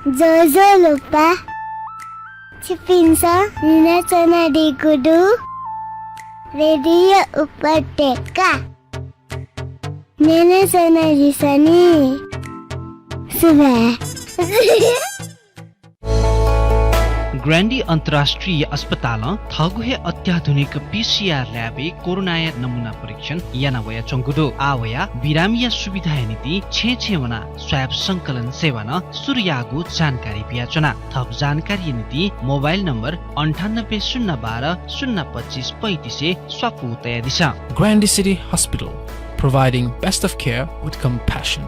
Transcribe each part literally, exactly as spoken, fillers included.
ज्वजलपा। छिपिन्सं न्यनाच्वनादीगु दु रेडियो उपत्यका। न्यनाच्वनादिसँ नि। सुभाय्। ग्रान्डी अन्तर्राष्ट्रिय अस्पतालं थःगु हे अत्याधुनिक पीसीआर ल्याबय् कोरोनाया नमुना परीक्षण याना वयाच्वंगु दु। आः वयाः बिरामीया सुविधाया निंतिं छेँय् छेँय् वनाः स्वाब संकलन सेवा नं सुरु याःगु जानकारी बियाच्वना। थप जानकारीया निंतिं मोबाइल नम्बर अन्ठानब्बे शून्य बाह्र शून्य पच्चिस पैँतिसय् स्वापू तयादिसँ। Grande City Hospital, providing best of care with compassion.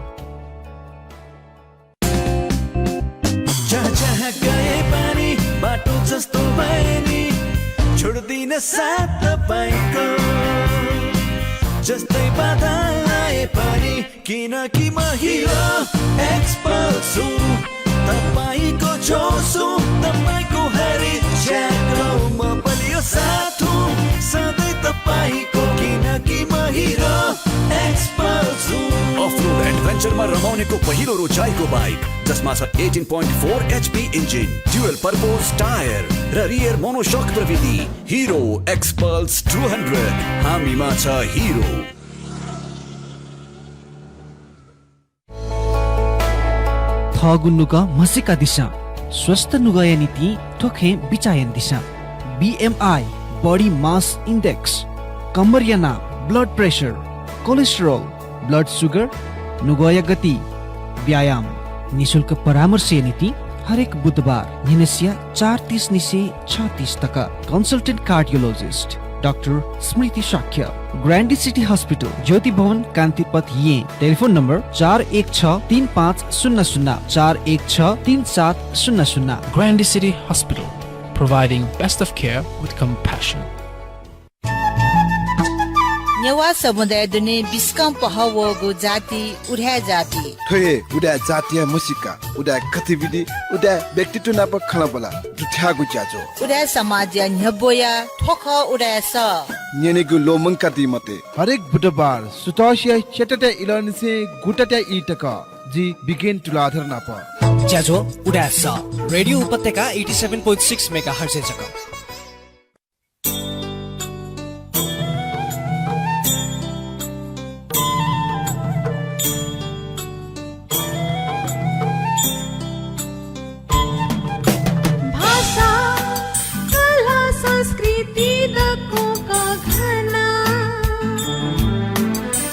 जहाँ जहाँ गए पनि बाटो जस्तो भए नि, छोड्दिनँ साथ तपाईँको। जस्तै बाधा आए पनि, किनकि म हिरो एक्सपल्स हुँ। तपाईँको जोस हुँ, तपाईँको हरेक च्याकमा बलियो साथ हुँ, सधैँ तपाईँको, किनकि म हिरो एक्सपल्स हुँ। अफ रोड एडभेन्चरमा रमाउनेको पहिलो रोचाइको बाइक, जसमा छ eighteen point four HP engine, dual purpose tyre र रियर मोनोसक प्रविधि। हिरो एक्सपल्स टू हन्ड्रेड, हामीमा छ हिरो। थःगु नुगः म्हसीकादिसँ। स्वस्थ नुगःया निंतिं थ्व खँय् बिचाः यानादिसँ। बीएमआई, बडी मास इन्डेक्स, कम्मरया नाप, blood pressure, cholesterol, blood sugar, नुगःया गति, व्यायाम। निशुल्क परामर्शया निंतिं हरेक बुधबार न्हिनसिया चार तीस निसें छ तीस तक। कन्सल्टेन्ट कार्डियोलोजिस्ट डाक्टर स्मृति शाक्य, ग्रान्डी सिटी हस्पिटल, ज्योति भवन, कान्तिपथ, येँ। टेलिफोन नम्बर चार एक छ तीन पाँच शून्य शून्य, चार एक छ तीन सात शून्य शून्य। Grande City Hospital, providing best of care with compassion. Newah समुदाय दुने बिस्कं पहः वःगु जाति उदाय् जाति। थ्व हे उदाय् जातिया म्हसीका, उदाय् गतिविधि, उदाय् व्यक्तित्व नाप खँल्हाबल्हा दुथ्याःगु ज्याझ्वः। उदाय् समाजया न्ह्यब्वया थ्व खः उदाय् सः। न्यनेगु ल्वःमंकादी मते। हरेक बुधबार सुथसिया च्यातातय् इलंनिसें गुतातय् ई तक जि बिगेन तुलाधर नाप। ज्याझ्वः उदाय् सः, रेडियो उपत्यका एटी सेभेन पोइन्ट सिक्स मेगाहर्जय् जक। भाषा, कला, संस्कृति दक्वं कःघाना।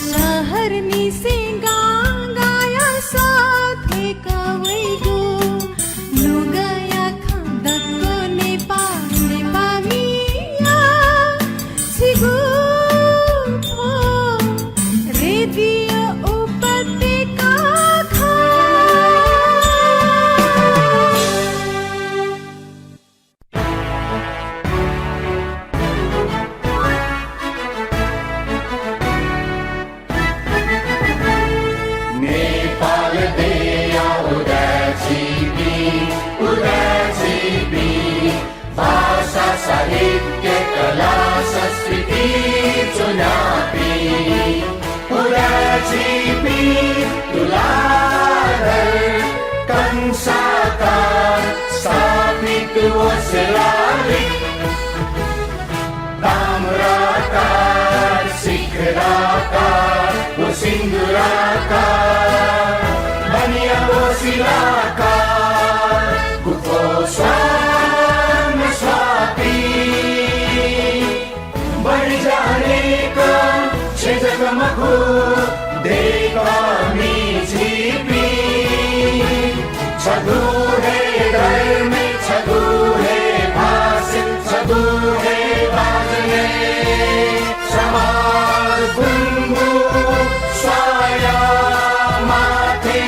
शहरनिसें गां गाया सः थ्वय्क वइगु नुगःया खँ दक्व नेपाः, नेपाःमिया छिगु थ्व रेडियो उपत्यका खः। नेपाल देय्‌या उदाय् झीपिं, उदाय् झीपिं, भाषा, साहित्य, कला, संस्कृति च्वनापिं। उदाय् झीपिं तुलाधर, कंसाकार, स्थापित व शिलालिक, ताम्राकार, शिखराकार व सिन्दुराकार, बनिया व शिलाकार, गुफो स्वां स्वापी। बढी जानेका छेँ जक मखु, दय्कामि झीपिं। छगू हे धर्म, छगू हे भाषा, छगू हे बाजने, समाज गुंगू स्वाया माथे।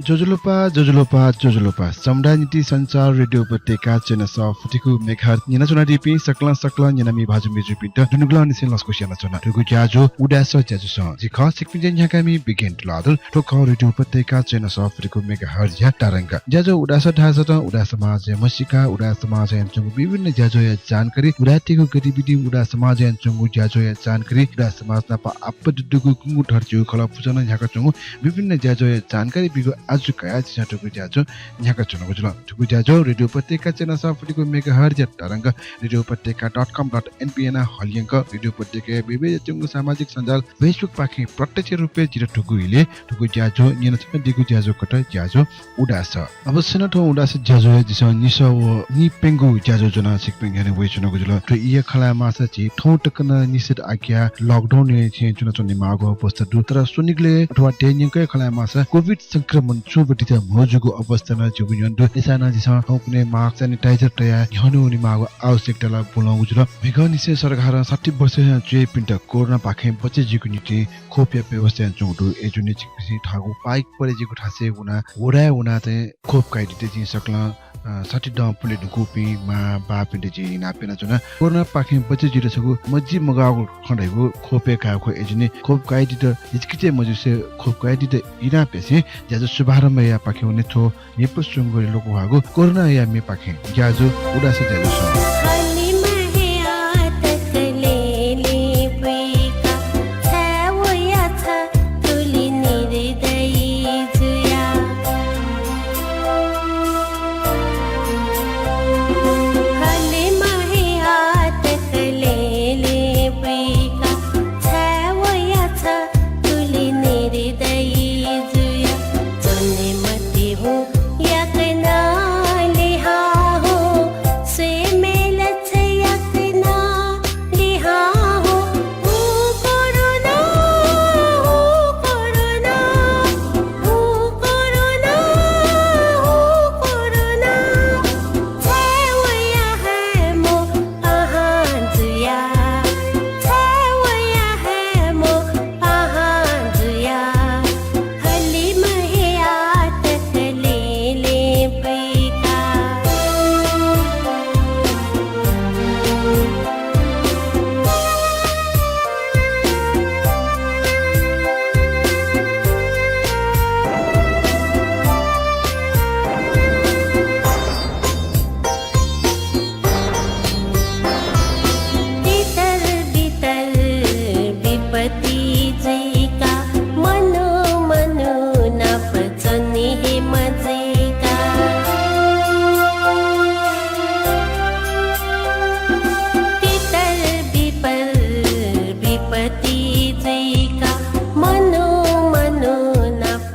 ज्वजलपा, ज्वजलपा, ज्वजलपा। समुदाय निंतिं सञ्चार रेडियो उपत्यका चय्न्हय् सः फुति खु मेगाहर्ज न्यनाच्वनादीपिं सकलें सकलें न्यनामि भाजु मय्जुपिन्त दुनुगलंनिसें लसकुस यानाच्वना। थुगु ज्याझ्वः उदाय् सः ज्याझ्वलय् जि खः छिकपिन्त न्ह्याकामि बिगेन तुलाधर। थ्व खः रेडियो उपत्यका चय्न्हय् सः फुति खु मेगाहर्जया तरंग। ज्याझ्वः उदाय् सः धाःसा तं उदाय् समाजया म्हसीका, उदाय् समाजय् यानाच्वंगु विभिन्न ज्याझ्वःया जानकारी, उदाय्‌तय्‌गु गतिविधि, उदाय् समाजय् यानाच्वंगु ज्याझ्वःया जानकारी, उदाय् समाज नाप आपाः दुगु कुंगु धर्तीगु खलः पुचलं न्ह्याकाच्वंगु विभिन्न ज्याझ्वःया जानकारी बीगु आजु कयाः झीसं थुगु ज्याझ्वः न्ह्याकाच्वनागु जुल। थुगु ज्याझ्वः रेडियो उपत्यका चय्न्हय् सः फुति खु मेगाहर्जया तरंग, रेडियो उपत्यका डट कम डट एनपी यानाः हलिंक रेडियो उपत्यकाया वय्‌वय्‌याच्वंगु सामाजिक सञ्जाल Facebook पाखें प्रत्यक्ष रूपय् जितः थुगु इलय् थुगु ज्याझ्वः न्यनाच्वनादीगु ज्याझ्वः कथं ज्याझ्वः उदाय् सः। अवश्य नं थ्व उदाय् सः ज्याझ्वःया झीसं निसः व नीप्यंगू ज्याझ्वः ज्वनाः छिकपिं न्ह्यःने वयाच्वनागु जुल। थ्व ई खँ ल्हायेमाःसा झी थौंतक नं निषेधाज्ञा, लकडाउनय् थें च्वनाच्वनेमाःगु अवस्था दु। तर स्वनिगलय् अथवा देय्‌न्यंकय् खँ ल्हायेमाःसा कोभिड संक्रमण छुं गतित म्हजूगु अवस्था नं झीगु न्ह्यःने दु। अय्‌सां नं झीसं थौंकन्हय् mask, sanitizer तयाः न्ह्यःने वनेमाःगु आवश्यकता ला ब्वलंगु जुल। म्हिगः निसें सरकारं साठी वर्षया च्वय्‌पिन्त कोरोनापाखें बचय् जुइगु निंतिं खोपया व्यवस्था यानाच्वंगु दु। अय्‌जूगुलिं छिकपिंसं थःगु पारिवारिक थासय् वनाः वडाय् वनाः चाहिँ खोप कयादीत जिं सकलें, अ, साठी दँ पुले धुंकूपिं मां बाःपिन्त जिं इनाप यानाच्वना। कोरोनापाखें बचय् जुइत छगू मजिमगाःगु खँ धइगु खोपय् कायेगु खः। अय्‌जूगुलिं खोप कयादीत हिचकिचाय् मजुसे खोप कयादीत इनाप यासें ज्याझ्वः शुभारम्भ यायेपाखे वने। थ्व न्हिपा स्वंगलय् लोकंह्वाःगु कोरोनाया म्येपाखें ज्याझ्वः उदाय् सः ज्याझ्वलय्।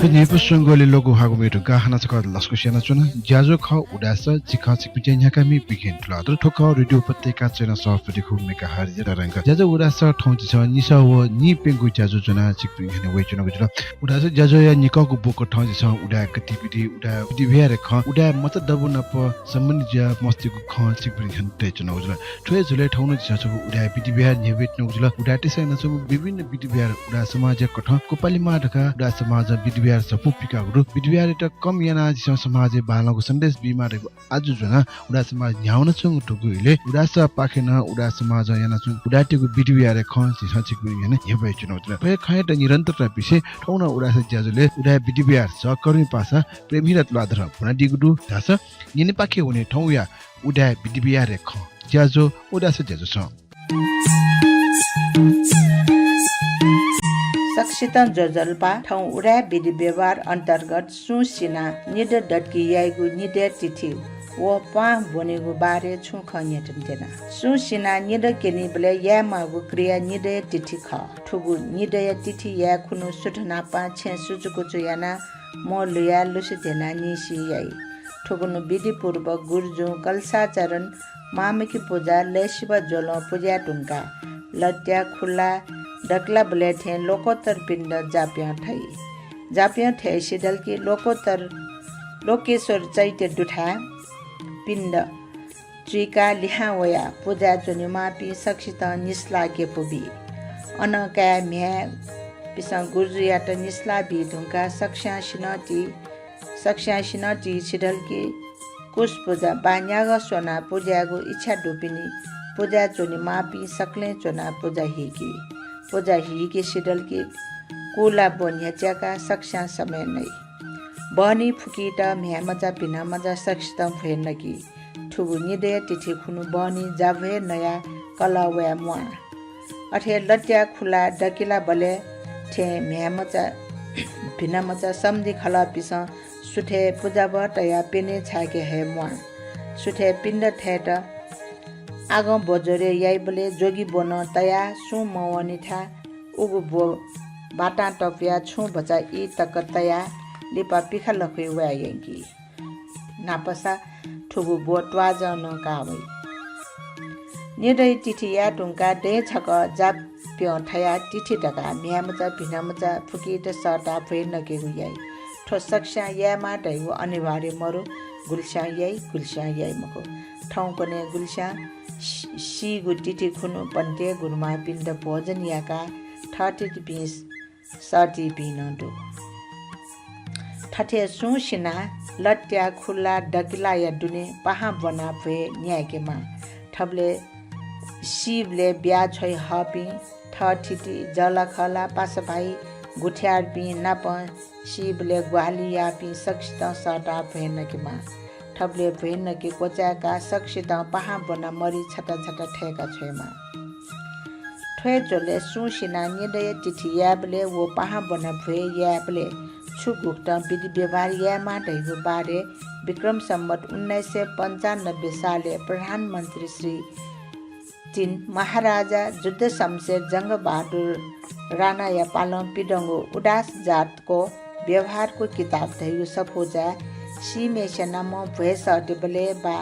थ्व न्हिपा स्वंगलय् लोकंह्वाःगु म्ये धुंकाः हानं छकः लसकुस यानाच्वना। ज्याझ्वः खः उदाय् सः, जि खः छिकपिंके न्ह्याकामि बिगेन तुलाधर। थ्व खः रेडियो उपत्यका चय्न्हय् सः फुति खु मेगाहर्जया तरंग। ज्याझ्वः उदाय् सः थौं झीसं निसः व नीप्यंगू ज्याझ्वः ज्वनाः छिकपिं न्ह्यःने वयाच्वनागु जुल। उदाय् सः ज्याझ्वःया निकःगु ब्वकथं झीसं उदाय् गतिविधि, उदाय् विधि व्यवहारया खँ, उदाय् मचा दबू नाप सम्बन्धित जुयाः मस्तय्‌गु खँ छिकपिं न्ह्यःने तयाच्वनागु जुल। थ्व हे झ्वलय् थौं नं झीसं छगू उदाय् विधि व्यवहार न्ह्यब्वयाच्वनागु जुल। उदाय्‌तय्‌सं यानाच्वंगु विभिन्न विधि व्यवहार उदाय् समाजया कथं क्वपालेमाः धकाः उदाय् समाजं विधि व्यवहार सफू पिकाःगु दु। विधि व्यवहारयात कम यानाः झीसं समाजय् बांलाःगु सन्देश बीमाः धइगु आजु ज्वनाः उदाय् समाज न्ह्यावनाच्वंगु थुगु इलय् उदाय् सःपाखें नं उदाय् समाजं यानाच्वंगु उदाय्‌तय्‌गु विधि व्यवहारया खँ झीसं छिकपिं न्ह्यःने न्ह्यब्वयाच्वनागु जुल। थ्व हे खँयात निरन्तरता बिसें थौं नं उदाय् सः ज्याझ्वलय् उदाय् विधि व्यवहार सहकर्मीपासा प्रेमहिरा तुलाधरं ब्वनादीगु दु धाःसा न्यनेपाखे वने थौंया उदाय् विधि व्यवहारया खँ। ज्याझ्वः उदाय् सः ज्याझ्वलय्। सकसितं ज्वजलपा। थौं उदाय् विधि व्यवहार अन्तर्गत सुं सिनाः निदँ दतुकी याइगु निदँया तिथि व प्वां ब्वनेगु बारे छुं खँ न्ह्यथने त्यना। सुं सिनाः निदँ क्यनीबलय् यायेमाःगु क्रिया निदँया तिथि खः। थुगु निदँया तिथि याये खुन्हु सुथ नापं छेँ सुचुकुचु यानाः म्हो लुयाः लुसि ध्यनाः निइसि याइ। थुकुन्हु विधिपूर्वक गुरुजुं कलशाचरण, मामकी पुजा, लय्‌सिबा ज्वलं पुजा याये धुंकाः लत्या, खुला, दकला बलय् थें लोकोत्तर पिण्ड जाप्यं थइ। जाप्यं थय्‌सि दल कि लोकोत्तर, लोकेश्वर चैत्य दुथाय् पिण्ड चुइकाः लिहां वयाः पुजाय् ज्वनेमाःपिं सकसितं निसलाः ग्यपु बी। अनं काय् म्ह्याय्‌पिसं गुरुजुयात निसलाः बी धुंकाः सकस्यां सिन्हःति सकस्यां सिन्हः ति सिधल कि कुश पुजा वा न्यागः स्वनाः पुजायेगु इच्छा दुपिनि पुजाय् च्वनेमाःपिं सकलें च्वनाः पुजा हीकि। पुजा हीके सिधल कि कुला ब्व न्ह्यच्याकाः सकस्यां समय नइ। बहनी फुकीत म्ह्याय्‌मचा भिनामचा सकसितं भ्वय् नकि। थुगु निदँया तिथि खुन्हु बहनी जाभ्वय् नयाः कलः वये म्वाः। अथे लत्याः खुला दकिलाबलय् थें म्ह्याय्‌मचा भिनामचा सम्धि खलःपिसं सुथय् पुजाभः तयाः प्यन्हय् छाय्‌के हये म्वाः। सुथय् पिण्ड थयेत आगं ब्वज्वरय् याइबलय् ज्वगि ब्व नं तयाः सुं मवःनिथाय् उगु ब्व बातां तपुयाः छुं भचा ई तक तयाः लिपा पिखा लखुइ वये यंकि। न्हापासा थुगु ब्व त्वाजं नं काः वइ। निदँया तिथि याये धुंकाः दँय् छकः जाप्यं थयाः तिथि धकाः म्ह्याय्‌मचा भिनामचा फुकीत सःताः भ्वय् नकेगु याइ। थ्व सकस्यां यायेमाः धइगु अनिवार्य मरु, गुलिस्यां याइ, गुलिस्यां याइ मखु। थौंकन्हय् गुलिस्यां सी-, सीगु तिथि खुन्हु पन्ते गुरुमांपिन्त भोजन याकाः थःथितिपिं सःतीपिं नं दु। थथे सुं सिनाः लत्याः खुला दकिलाया दुने पाहां ब्वनाः भ्वय् न्याय्‌केमाः। थबलय् सीबलय् ब्याहा छ्वइ हःपिं, थःथिति, जःलाखःला, पासाभाइ, गुथियारपिं नाप सीबलय् ग्वाहालि याःपिं सकसितं सःताः भ्वय् नकेमाः। थबलय् भ्वय् नके क्वचाय्‌काः सकसितं पाहां ब्वनाः मरि छता छता थय्‌का छ्वयेमाः। थ्व हे झ्वलय् सुं सिनाः निदँया तिथि यायेबलय् व पाहां ब्वनाः भ्वय् यायेबलय् छु गुकथं विधि व्यवहार यायेमाः धइगु बारे विक्रम सम्वत उन्नाइस सय पन्चानब्बे सालय् प्रधानमन्त्री श्री तीन महाराजा जुद्ध शमशेर जंगबहादुर राणाया पालं पिदंगु उदास जातको व्यवहारको किताब धइगु सफूचाय् सीम्हय्‌सिया नामं भ्वय् सःतेबलय् वा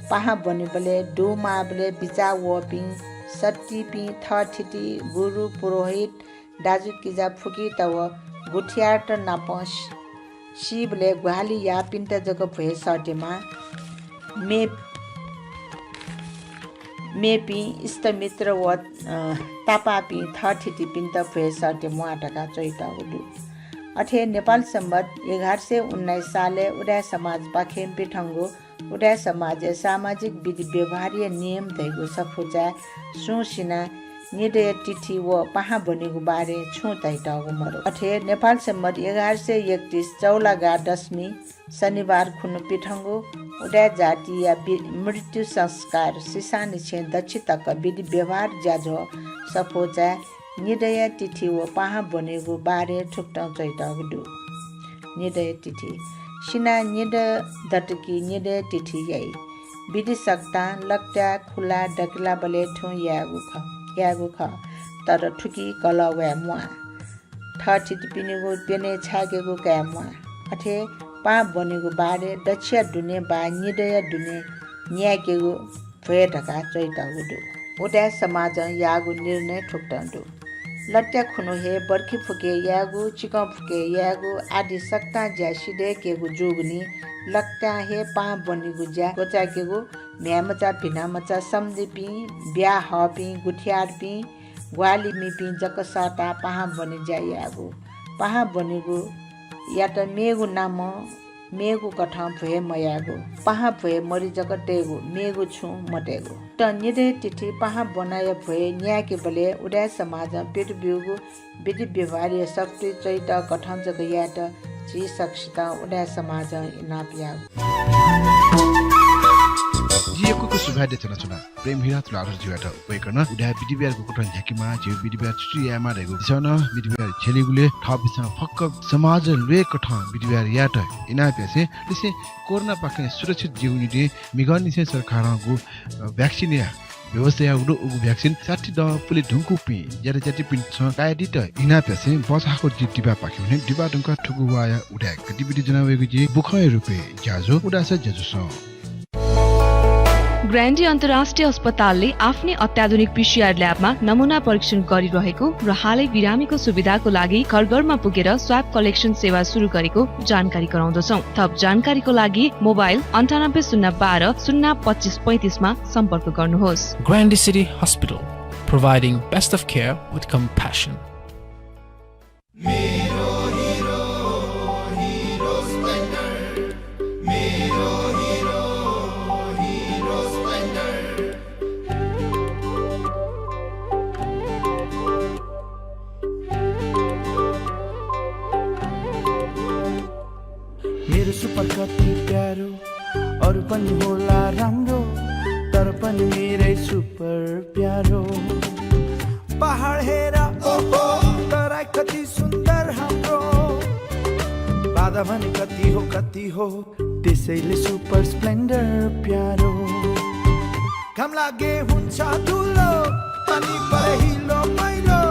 पाहां ब्वनेबलय् दुमाःबलय् बिचाः वःपिं सत्तीपिं थःथिति, गुरु, पुरोहित, दाजुकिजा, फुकित व गुथियारत नाप सी-, सीबलय् ग्वाहालि याःपिन्त जक भ्वय् सःतेमाः। मे-, मेपिं इष्टमित्र व, अ, तापाःपिं थःथितिपिन्त भ्वय् सःते म्वाः धकाः च्वयातःगु दु। अथे नेपाल सम्बत एघार सय उन्नाइस सालय् उदाय् समाजपाखें पिथंगु उदाय् समाजय् सामाजिक विधि व्यवहारया नियम धइगु सफूचाय् सुं सिनाः निदँया तिथि व पाहां ब्वनेगु बारे छुं धयातःगु मरु। अथे नेपाल सम्बत एघार सय एकतीस चौलागा दशमी शनिबार खुन्हु पिथंगु उदाय् जातिया बि-, मृत्यु संस्कार सिसांनिसें दच्छि तक विधि व्यवहार ज्याझ्वः सफूचाय् निदँया तिथि व पाहां ब्वनेगु बारे थुकथं च्वयातःगु दु। निदँया तिथि। सिनाः निदँ दत कि निदँया तिथि याइ। विधि सकतां लकताय् खुला दकिलाबलय् थुं यायेगु खः, यायेगु खः, तर थुकी कलः वये म्वाः। थःथितिपिनिगु प्यन्हय् छाय्‌केगु काये म्वाः। अथे पाहां ब्वनेगु बारे दच्छिया दुने वा निदँया दुने न्याय्‌केगु भ्वय् धकाः च्वयातःगु दु। उदाय् समाजं याःगु निर्णय थुकथं दु। लकता खुन्हु हे बर्खी फुके यायेगु, चिकं फुके यायेगु आदि सकतां ज्या सिधय्‌केगु जूगुलिं लकतां हे पाहां ब्वनेगु ज्या क्वचाय्‌केगु, म्ह्याय्‌मचा भिनामचा सम्धिपिं, ब्याहा हःपिं, गुथियारपिं, ग्वाहालिमिपिं जक सःताः पाहां ब्वने ज्या यायेगु। पाहां ब्वनेगुयात मेगु नामं मेगु कथं भ्वय् मयायेगु। पाहां भ्वय् मरि जक तयेगु, मेगु छुं मतयेगु। त निदँया तिथि पाहां ब्वनाया भ्वय् न्याय्‌केबलय् उदाय् समाजं प्यत ब्यूगु विधि व्यवहारया सफुतिइ च्वयातःगु कथं जक यायेत झी सकसितं उदाय् समाजं इनाप यायेगु। जि यक्व यक्व सुभाय् देछानाच्वना प्रेम हिरा तुलाधर ज्यूयात। वय्‌कलं उदाय् विधि व्यवहार गुकथं न्ह्याकेमाः, झीगु विधि व्यवहार छु छु यायेमाः धइगु दिसं नं विधि व्यवहार झ्यलीगुलिं थःपिन्सं फक्व समाज ल्वय् कथं विधि व्यवहार यायेत इनाप यासें, लिसें कोरोनापाखें सुरक्षित जुइगु निंतिं म्हिगःनिसें सरकारं गु, अ, vaccine-या व्यवस्था याःगु दु। उगु vaccine साठी दँ पुले धुंकूपिं ज्यादा ज्यातिपिन्सं कायेदीत इनाप यासें बचाःगु जि दिबापाखें वने। दिबा धुंकाः थुगु वाःया उदाय् गतिविधि ज्वना वयेगु जि बुखंया रूपय् ज्याझ्वः उदाय् ज्याझ्वलय्। ग्रान्डी अन्तर्राष्ट्रिय अस्पतालले आफ्नै अत्याधुनिक पिसिआर ल्याबमा नमुना परीक्षण गरिरहेको र हालै बिरामीको सुविधाको लागि घर घरमा पुगेर स्वाब कलेक्सन सेवा सुरु गरेको जानकारी गराउँदछौँ। थप जानकारीको लागि मोबाइल अन्ठानब्बे शून्य बाह्र शून्य पच्चिस पैँतिसमा सम्पर्क गर्नुहोस्। Grande City Hospital, providing best of care with compassion. मेरो हिरो, हिरो स्प्लेन्डर। यो सुपर कति प्यारो, अरू पनि होला राम्रो, तर पनि मेरै सुपर प्यारो। पहाड हेर, ओहो, तराई कति सुन्दर हाम्रो। बाधा भने कति हो, कति हो, त्यसैले सुपर स्प्लेन्डर प्यारो। घाम लागे हुन्छ धुलो, पानी परे हिलो मैलो,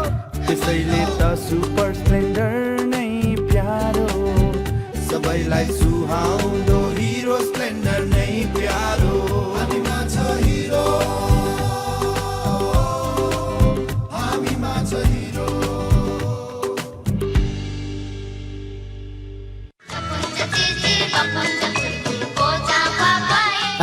त्यसैले त सुपर स्प्लेन्डर नै प्यारो। सबैलाई सुहाउँदो हिरो स्प्लेन्डर नै प्यारो। हामीमा छ हिरो, हामीमा छ हिरो।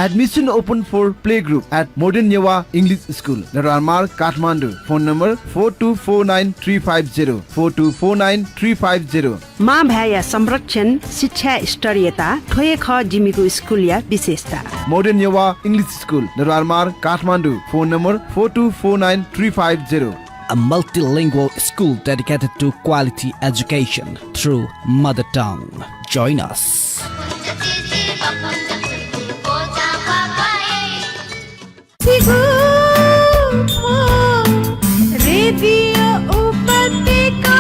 Admission open for playgroup at Modern Newa English School, Narwar Marg, Kathmandu. Phone number four two four nine three five zero, four two four nine three five zero. मां भाय्‌या संरक्षण, शिक्षा स्तरीयता, थ्व हे खः जिमिगु स्कुलया विशेषता। Modern Newa English School, Narwar Marg, Kathmandu. Phone number four two four nine three five zero. A multilingual school dedicated to quality education through mother tongue. Join us. Radio उपत्यका।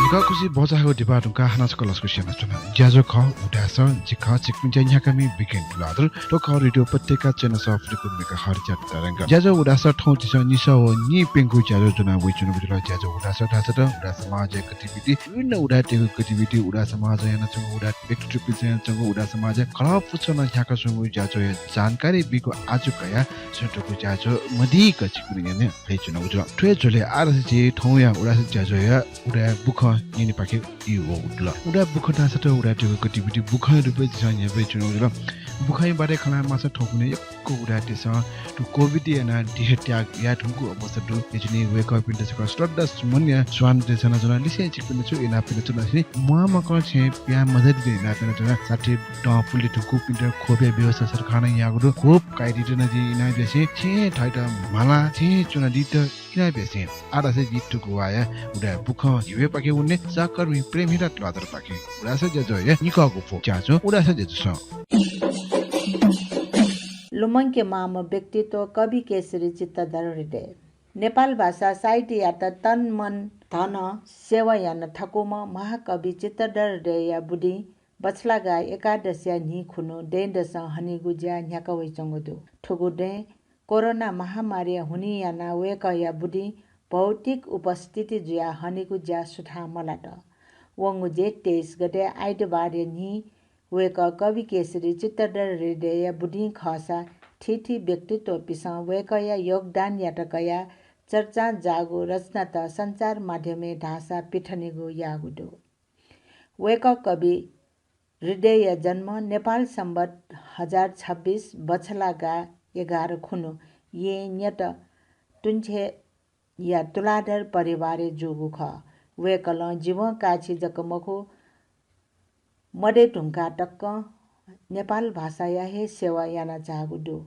निकः खुसि भचा हाकःगु दिपा धुंकाः हानं छकः लसकुस यानाच्वना। ज्याझ्वः खः उदाय् सः, जि खः छिकपिनि न्ह्याकामि बिकेन तुलाधर। थ्व खः रेडियो उपत्यका चय्न्हय् सः फुति मेगाहर्जया तरंग। ज्याझ्वः उदाय् सः थौं झीसं निसः व नीप्यंगू ज्याझ्वः ज्वना वइच्वनागु जुल। ज्याझ्वः उदाय् सः धाःसा त उदाय् समाजया गतिविधि, विभिन्न उदाय्‌तय्‌गु गतिविधि, उदाय् समाजं यानाच्वंगु, उदाय् व्यक्तित्वपिन्सं यानाच्वंगु, उदाय् समाजया खलः पुचलं न्ह्याकाच्वंगु ज्याझ्वःया जानकारी बीगु आजु कयाः स्वयां थुगु ज्याझ्वः मदिक्क छिकपिनि न्ह्यःने हयाच्वनागु जुल। थ्व हे झ्वलय् आः धाःसा झी थौंया उदाय् सः ज्याझ्वःया उदाय् बुखँ न्यनेपाखे ई वःगु जुल। उदाय् बुखँ धाःसा त उदाय्‌तय्‌गु गतिविधि बुखँया रूपय् झीसं न्ह्यब्वयाच्वनागु जुल। बुखँया बारे खँ ल्हायेमाःसा थौंकन्हय् यक्व उदाय्‌तय्‌सं थ्व कोभिड यानाः देहत्याग याये धुंकूगु अवस्था दु। अय्‌जूगुलिं वय्‌कःपिन्त छकः श्रद्धा सुमनया स्वान देछानाच्वना। लिसें छिकपिन्त छु यानाः पिनाच्वना धाःसा नि, म्वाःम्वाकं छेँय् पिहां मझादीत इनाप यानाच्वना। साथै दँ पुले धुंकूपिन्त खोपया व्यवस्था सरकारं याःगु दु। खोप कयादीत नं जिं इनाप यासें, छेँय् थःत म्हालाः छेँय् च्वनादीत इनाप यासें, आः धाःसा जि थुगु वाःया उदाय् बुखँ न्ह्यब्वयेपाखे वने सहकर्मी प्रेमहिरा तुलाधरपाखें। उदाय् सः ज्याझ्वःया निकःगु प्वँ ज्याझ्वः उदाय् सः ज्याझ्वलय्। लुमंके माःम्ह व्यक्तित्व कवि केशरी चित्तधर हृदय। नेपाल भाषा साहित्ययात तन मन धन सेवा याना थकूम्ह महाकवि चित्तधर हृदयया बुदिं बछलागा एकादशीया न्हि खुन्हु दँय्‌दसं हनीगु ज्या न्ह्याका वइच्वंगु दु। थुगु दँय् कोरोना महामारीया हुनिं यानाः वय्‌कःया बुदिं भौतिक उपस्थिति जुयाः हनीगु ज्या सुथां मलात। वंगु जेठ तेइस गते आइतबारया न्हि वय्‌कः कवि केशरी चित्तधर हृदयया बुदिं खःसा थीथी व्यक्तित्वपिन्सं वय्‌कःया योगदानयात कयाः चर्चां जाःगु रचनात सञ्चार माध्यमय् धाःसा पिथनेगु याःगु दु। वय्‌कः कवि हृदयया जन्म नेपाल संवत् हजार छब्बिस बछलागा एघार खुन्हु येँ न्यत तुन्छेया तुलाधर परिवारय् जूगु खः। वय्‌कलं जीवंकाछि जक मखु, मदये धुंकाः तकं नेपाल भाषाया हे सेवा यानाच्वंगु दु।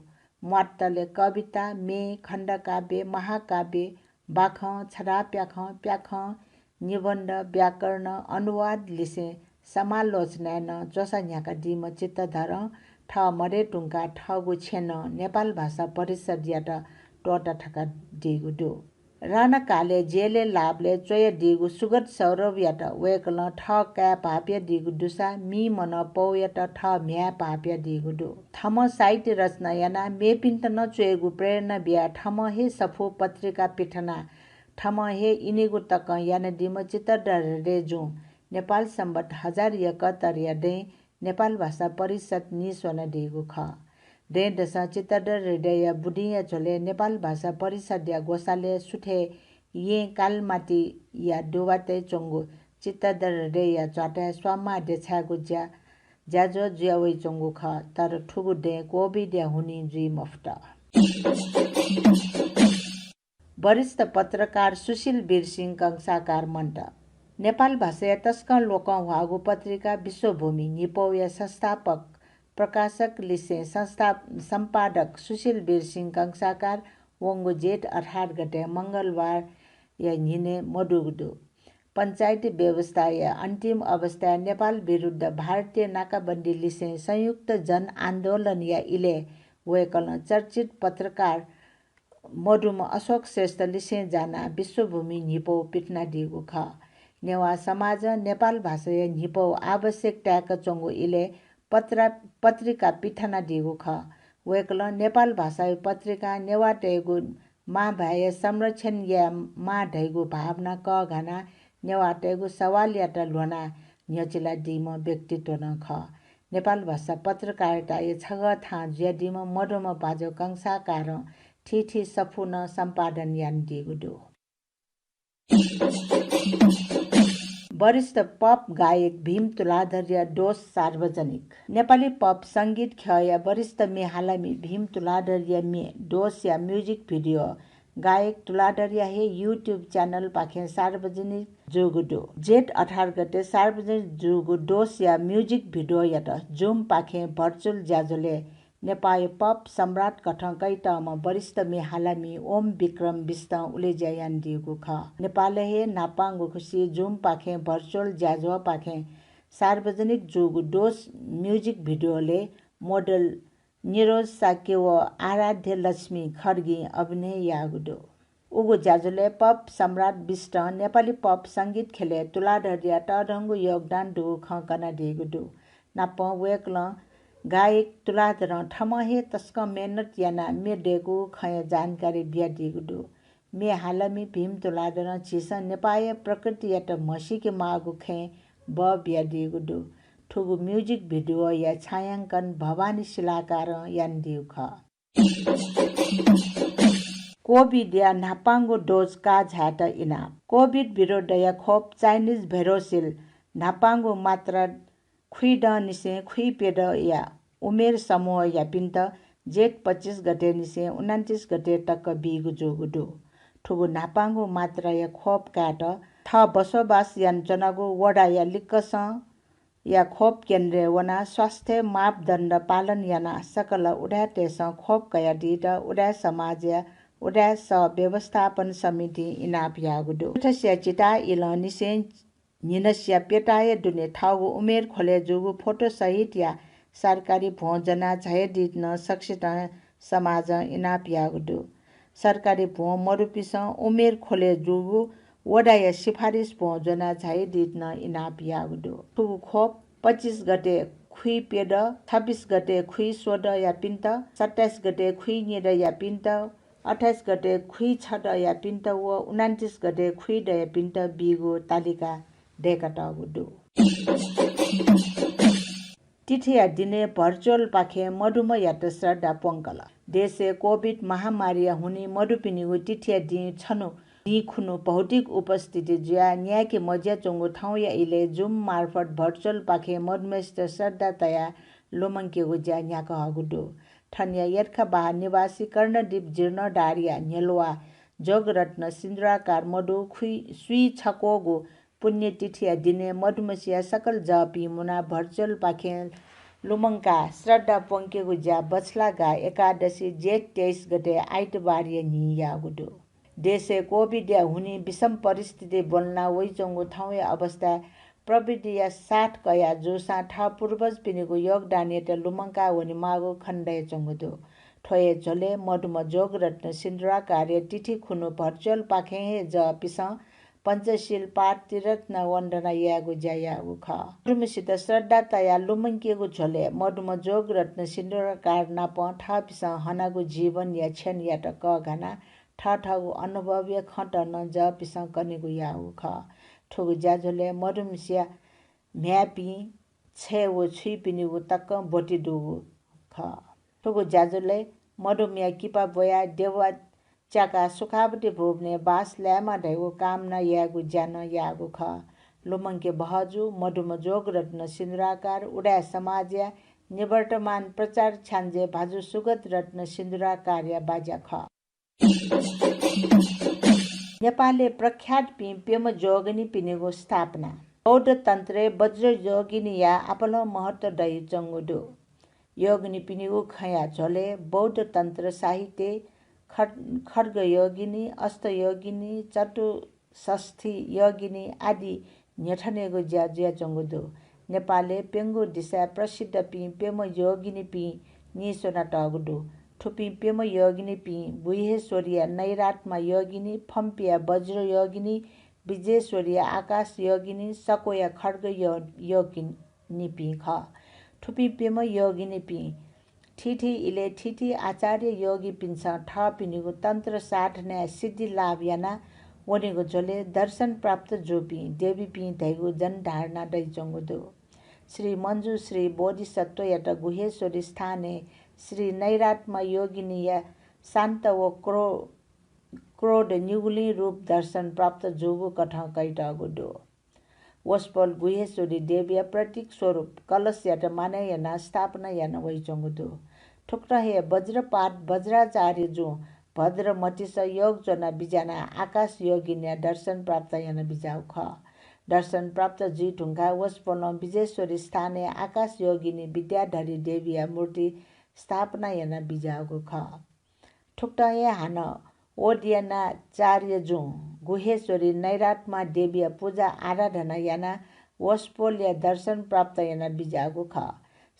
म्वातले कविता, म्ये, खण्डकाव्य, महाकाव्य, बाखं, छधाःप्याखं, प्याखं, निबन्ध, व्याकरण, अनुवाद लिसें समालोचनाय् नं च्वसा न्ह्याकादीम्ह चित्तधरं थः मदये धुंकाः थःगु छेँ नं नेपाल भाषा परिषद्‌यात त्वःता थकादीगु दु। राणाकालय् जेलय् लाःबलय् च्वयादीगु सुगत सौरभयात वय्‌कलं थः काय् भाःपियादीगु दुसा मि मनः पौयात थः म्ह्याय् भाःपियादीगु दु। थःम्हं साहित्य रचना यानाः मेपिन्त नं च्वयेगु प्रेरणा बियाः थःम्हं हे सफू पत्रिका पिथनाः थःम्हं हे इनेगु तकं यानादीम्ह चित्तधर हृदयजुं नेपाल संवत् हजार एकहत्तरया दँय् नेपाल भाषा परिषद् नीस्वनादीगु खः। दँय्‌दसं चित्तधर हृदयया बुदिंया झ्वलय् नेपाल भाषा परिषद्‌या ग्वसालय् सुथय् येँ कालमाटीया दुवातय् च्वंगु चित्तधर हृदयया च्वाथय् स्वांमाः देछायेगु ज्या ज्याझ्वः जुयावइच्वंगु खः, तर थुगु दँय् कोभिडया हुनिं जुइ मफुत। वरिष्ठ पत्रकार सुशील वीरसिंह कंसाकार मन्त। नेपाल भाषाया तसकं लोकंह्वाःगु पत्रिका विश्वभूमि न्हिपौया संस्थापक प्रकाशक लिसें संस्था-, सम्पादक सुशील वीरसिंह कंसाकार वंगु जेठ अठार गते मंगलबार या न्हिनय् मदुगु दु। पञ्चायती व्यवस्थाया अन्तिम अवस्थाय् नेपाल विरुद्ध भारतीय नाकाबन्दी लिसें संयुक्त जनआन्दोलनया इलय् वय्कलं चर्चित पत्रकार मदुम्ह अशोक श्रेष्ठ लिसें जानाः विश्वभूमि न्हिपौ पिथनादीगु खः। नेवाः समाजं नेपाल भाषाया न्हिपौ आवश्यक ताय्काच्वंगु इलय् पत्रा-, पत्रिका पिथनादीगु खः। वय्कलं नेपाल भाषाया पत्रिकां नेवाःतय्गु मांभाय्या संरक्षण याये माः धइगु भावना कःघानाः नेवाःतय्गु सवालयात ल्ह्वनाः न्ह्यचिलादीम्ह व्यक्तित्व नं खः। नेपाल भाषा पत्रकारिताया छगः थां जुयादीम्ह मदुम्ह बाजु कंसाकारं थीथी सफू नं सम्पादन यानादीगु दु। वरिष्ठ pop गायक भीम तुलाधरया दोष सार्वजनिक। नेपाली pop संगीत ख्यःया वरिष्ठ म्ये हालामि भीम तुलाधरया म्ये दोषया music video गायक तुलाधरया हे YouTube channel पाखें सार्वजनिक जूगु दु। जेठ अठार गते सार्वजनिक जूगु दोषया music video यात Zoom पाखें virtual ज्याझ्वलय् नेपाःया pop सम्राट कथं कयातःम्ह वरिष्ठ म्ये हालामि ओम विक्रम बिष्टं उलेज्या यानादीगु खः। नेपालय् हे न्हापांगु खुसि Zoom पाखें virtual ज्याझ्वः पाखें सार्वजनिक जूगु दोष music video-लय् model निरोज शाक्य व आराध्य लक्ष्मी खड्गीं अभिनय याःगु दु। उगु ज्याझ्वलय् pop सम्राट बिष्टं नेपाली pop संगीत ख्यलय् तुलाधरया तःधंगु योगदान दुगु खँ कनादीगु दु। नापं वय्कलं गायक तुलाधरं थःम्हं हे तसकं मेहनत यानाः म्ये दय्कूगु खँया जानकारी बियादीगु दु। म्ये हालामि भीम तुलाधरं झीसं नेपाःया प्रकृतियात म्हसीके माःगु खँय् बः बियादीगु दु। थुगु music video-या छायांकन भवानी शिलाकारं यानादीगु खः। COVID-या न्हापांगु dose काः झायेत इनाप। COVID विरुद्धया खोप Chinese Verocell न्हापांगु मात्रा खुइदँनिसें खुइप्यदँया उमेर समूहयापिन्त जेठ पच्चिस गतेनिसें उनन्तिस गते तक बीगु जूगु दु। थुगु न्हापांगु मात्राया खोप कायेत थः बसोबास यानाच्वनागु वडाया लिक्कसं या खोप केन्द्रय् वनाः स्वास्थ्य मापदण्ड पालन यानाः सकल उदाय्‌तय्‌सं खोप कयादीत उदाय् समाजया उदाय् सह व्यवस्थापन समितिं इनाप याःगु दु। थ्व थसिया चिताः इलंनिसें न्हिनसिया प्यताःया दुने थःगु उमेर ख्वलय् जूगु फोटो सहितया सरकारी भ्वं ज्वना झायादीत नं सकसितं समाजं इनाप याःगु दु। सरकारी भ्वं मदुपिन्सं उमेर ख्वलय् जूगु वडाया सिफारिस भ्वं ज्वना झायादीत नं इनाप याःगु दु। थुगु खोप पच्चिस गते खुइप्यदँ, छब्बिस गते खुइस्वदँयापिन्त, सत्ताइस गते खुइनिदँयापिन्त, अट्ठाइस गते खुइछदँयापिन्त व उनन्तिस गते खुइदँयापिन्त बीगु तालिका दय्‌कातःगु दु। तिथिया दिनय् virtual पाखें मदुम्हयात श्रद्धा प्वंकल। देशय् COVID महामारीया हुनिं मदुपिनिगु तिथिया दिं छन्हु दिं खुन्हु भौतिक उपस्थिति जुयाः न्यायेके मज्याच्वंगु थौंया इलय् Zoom मार्फत virtual पाखें मदुम्हसित श्रद्धा तयाः लुमंकेगु ज्या न्ह्याकाहःगु दु। थनया यर्खाबहाः निवासी कर्णदीप जीर्णोद्धारया न्ह्यलुवाः जोगरत्न सिन्दुराकार मदु खुइ-, स्वीछक्वःगु पुण्यतिथिया दिनय् मदुम्हसिया सकल जःपिं मुनाः virtual पाखें लुमंकाः श्रद्धा प्वंकेगु ज्या बछलागाः एकादशी जेठ तेइस गते आइतबारया न्हिं याःगु दु। देशय् COVID-या हुनिं विषम परिस्थिति ब्वलना वइच्वंगु थौंया अवस्थाय् प्रविधिया साथ कयाः जूसां थः पूर्वजपिनिगु योगदानयात लुमंका वनेमाःगु खँ दयाच्वंगु दु। थ्व हे झ्वलय् मदुम्ह जोगरत्न सिन्दुराकारया तिथि खुन्हु virtual पाखें हे जःपिसं पञ्चशील पाठ त्रिरत्न वन्दना यायेगु ज्या याःगु खः। मदुम्हसित श्रद्धा तयाः लुमंकेगु झ्वलय् मदुम्ह जोगरत्न सिन्दुराकार नाप थःपिसं हनागु जीवनया क्षणयात कःघानाः थःथःगु अनुभवया खँत नं जःपिसं कनेगु याःगु खः। थुगु ज्याझ्वलय् मदुम्हसिया म्ह्याय्‌पिं छय् व छुइपिनिगु तकं ब्वति दुगु खः। थुगु ज्याझ्वलय् मदुम्हया किपा ब्वयाः देवा च्याकाः सुखावती भुवनय् बास लायेमा धयागु कामना यायेगु ज्या नं याःगु खः। लुमंके बहःजू मदुम्ह जोगरत्न सिन्दुराकार उदाय् समाजया निवर्तमान प्रचार छ्याञ्जे भाजु सुगतरत्न सिन्दुराकारया बाज्या खः। नेपालय् प्रख्यातपिं प्यम्ह जोगिनीपिनिगु स्थापना। बौद्ध तन्त्रय् वज्रयोगिनीया आपालं महत्व दयाच्वंगु दु। योगिनीपिनिगु खँया झ्वलय् बौद्ध तन्त्र साहित्यय् खड्-, खड्गयोगिनी, अष्टयोगिनी, चतुष्षष्ठी योगिनी आदि न्ह्यथनेगु ज्या जुयाच्वंगु दु। नेपालय् प्यंगू दिसाय् प्रसिद्धपिं प्यम्ह योगिनीपिं नीस्वनातःगु दु। थुपिं प्यम्ह योगिनीपिं गुह्येश्वरीया नैरात्मा योगिनी, फम्पिया वज्र योगिनी, विजेश्वरीया आकाश योगिनी, सक्वया खड्ग यो-, योगिनीपिं खः। थुपिं प्यम्ह योगिनीपिं थीथी इलय् थीथी आचार्य योगीपिन्सं थःपिनिगु तन्त्र साधनाय् सिद्धि लाभ याना वनेगु झ्वलय् दर्शन प्राप्त जूपिं देवीपिं धइगु जनधारणा दइच्वंगु दु। श्री मञ्जु श्री बोधिसत्वयात गुह्येश्वरी स्थानय् श्री नैरात्मा योगिनीया शान्त व क्रो-, क्रोध निगुलिं रूप दर्शन प्राप्त जूगु कथं कयातःगु दु। वसपोल गुह्येश्वरी देवीया प्रतीक स्वरूप कलशयात मानय् यानाः स्थापना याना वइच्वंगु दु। थुकथं हे वज्रपाद वज्राचार्य जुं भद्रमतिस योग च्वना बिज्यानाः आकाश योगिनीया दर्शन प्राप्त याना बिज्याःगु खः। दर्शन प्राप्त जुइ धुंकाः वसपोलं विजेश्वरी स्थानय् आकाश योगिनी विद्याधरी देवीया मूर्ति स्थापना याना बिज्याःगु खः। थुकथं हे हानं ओडियानाचार्य जुं गुह्येश्वरी नैरात्मा देवीया पूजा आराधना यानाः वसपोलया दर्शन प्राप्त याना बिज्याःगु खः।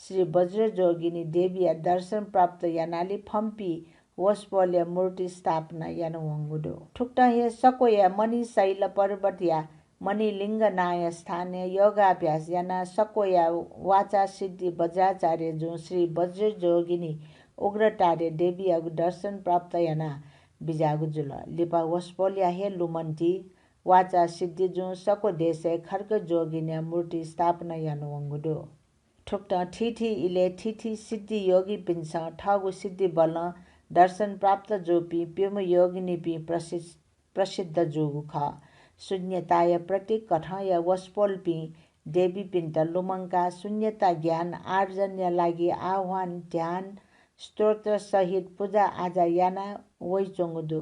श्री वज्रयोगिनी देवीया दर्शन प्राप्त यानालि फम्पी वसपोलया मूर्ति स्थापना याना वंगु दु। थुकथं हे सक्वया मणिशैल पर्वतया मणिलिङ्ग नांया स्थानय् योगाभ्यास यानाः सक्वया वाचा सिद्धि वज्राचार्य जुं श्री वज्रयोगिनी उग्रतारे देवीयागु दर्शन प्राप्त याना बिज्याःगु जुल। लिपा वसपोलया हे लुमन्ति वाचा सिद्धि जुं सक्व देशय् खड्ग योगिनीया मूर्ति स्थापना याना वंगु दु। थुकथं थीथी इलय् थीथी सिद्धि योगीपिन्सं थःगु सिद्धि बलं दर्शन प्राप्त जूपिं प्यम्ह योगिनीपिं प्रसि-, प्रसिद्ध जूगु खः। शून्यताया प्रतीक कथंया वसपोलपिं देवीपिन्त लुमंकाः शून्यता ज्ञान आर्जनया लागि आह्वान, ध्यान, स्तोत्र सहित पूजा आजा याना वइच्वंगु दु।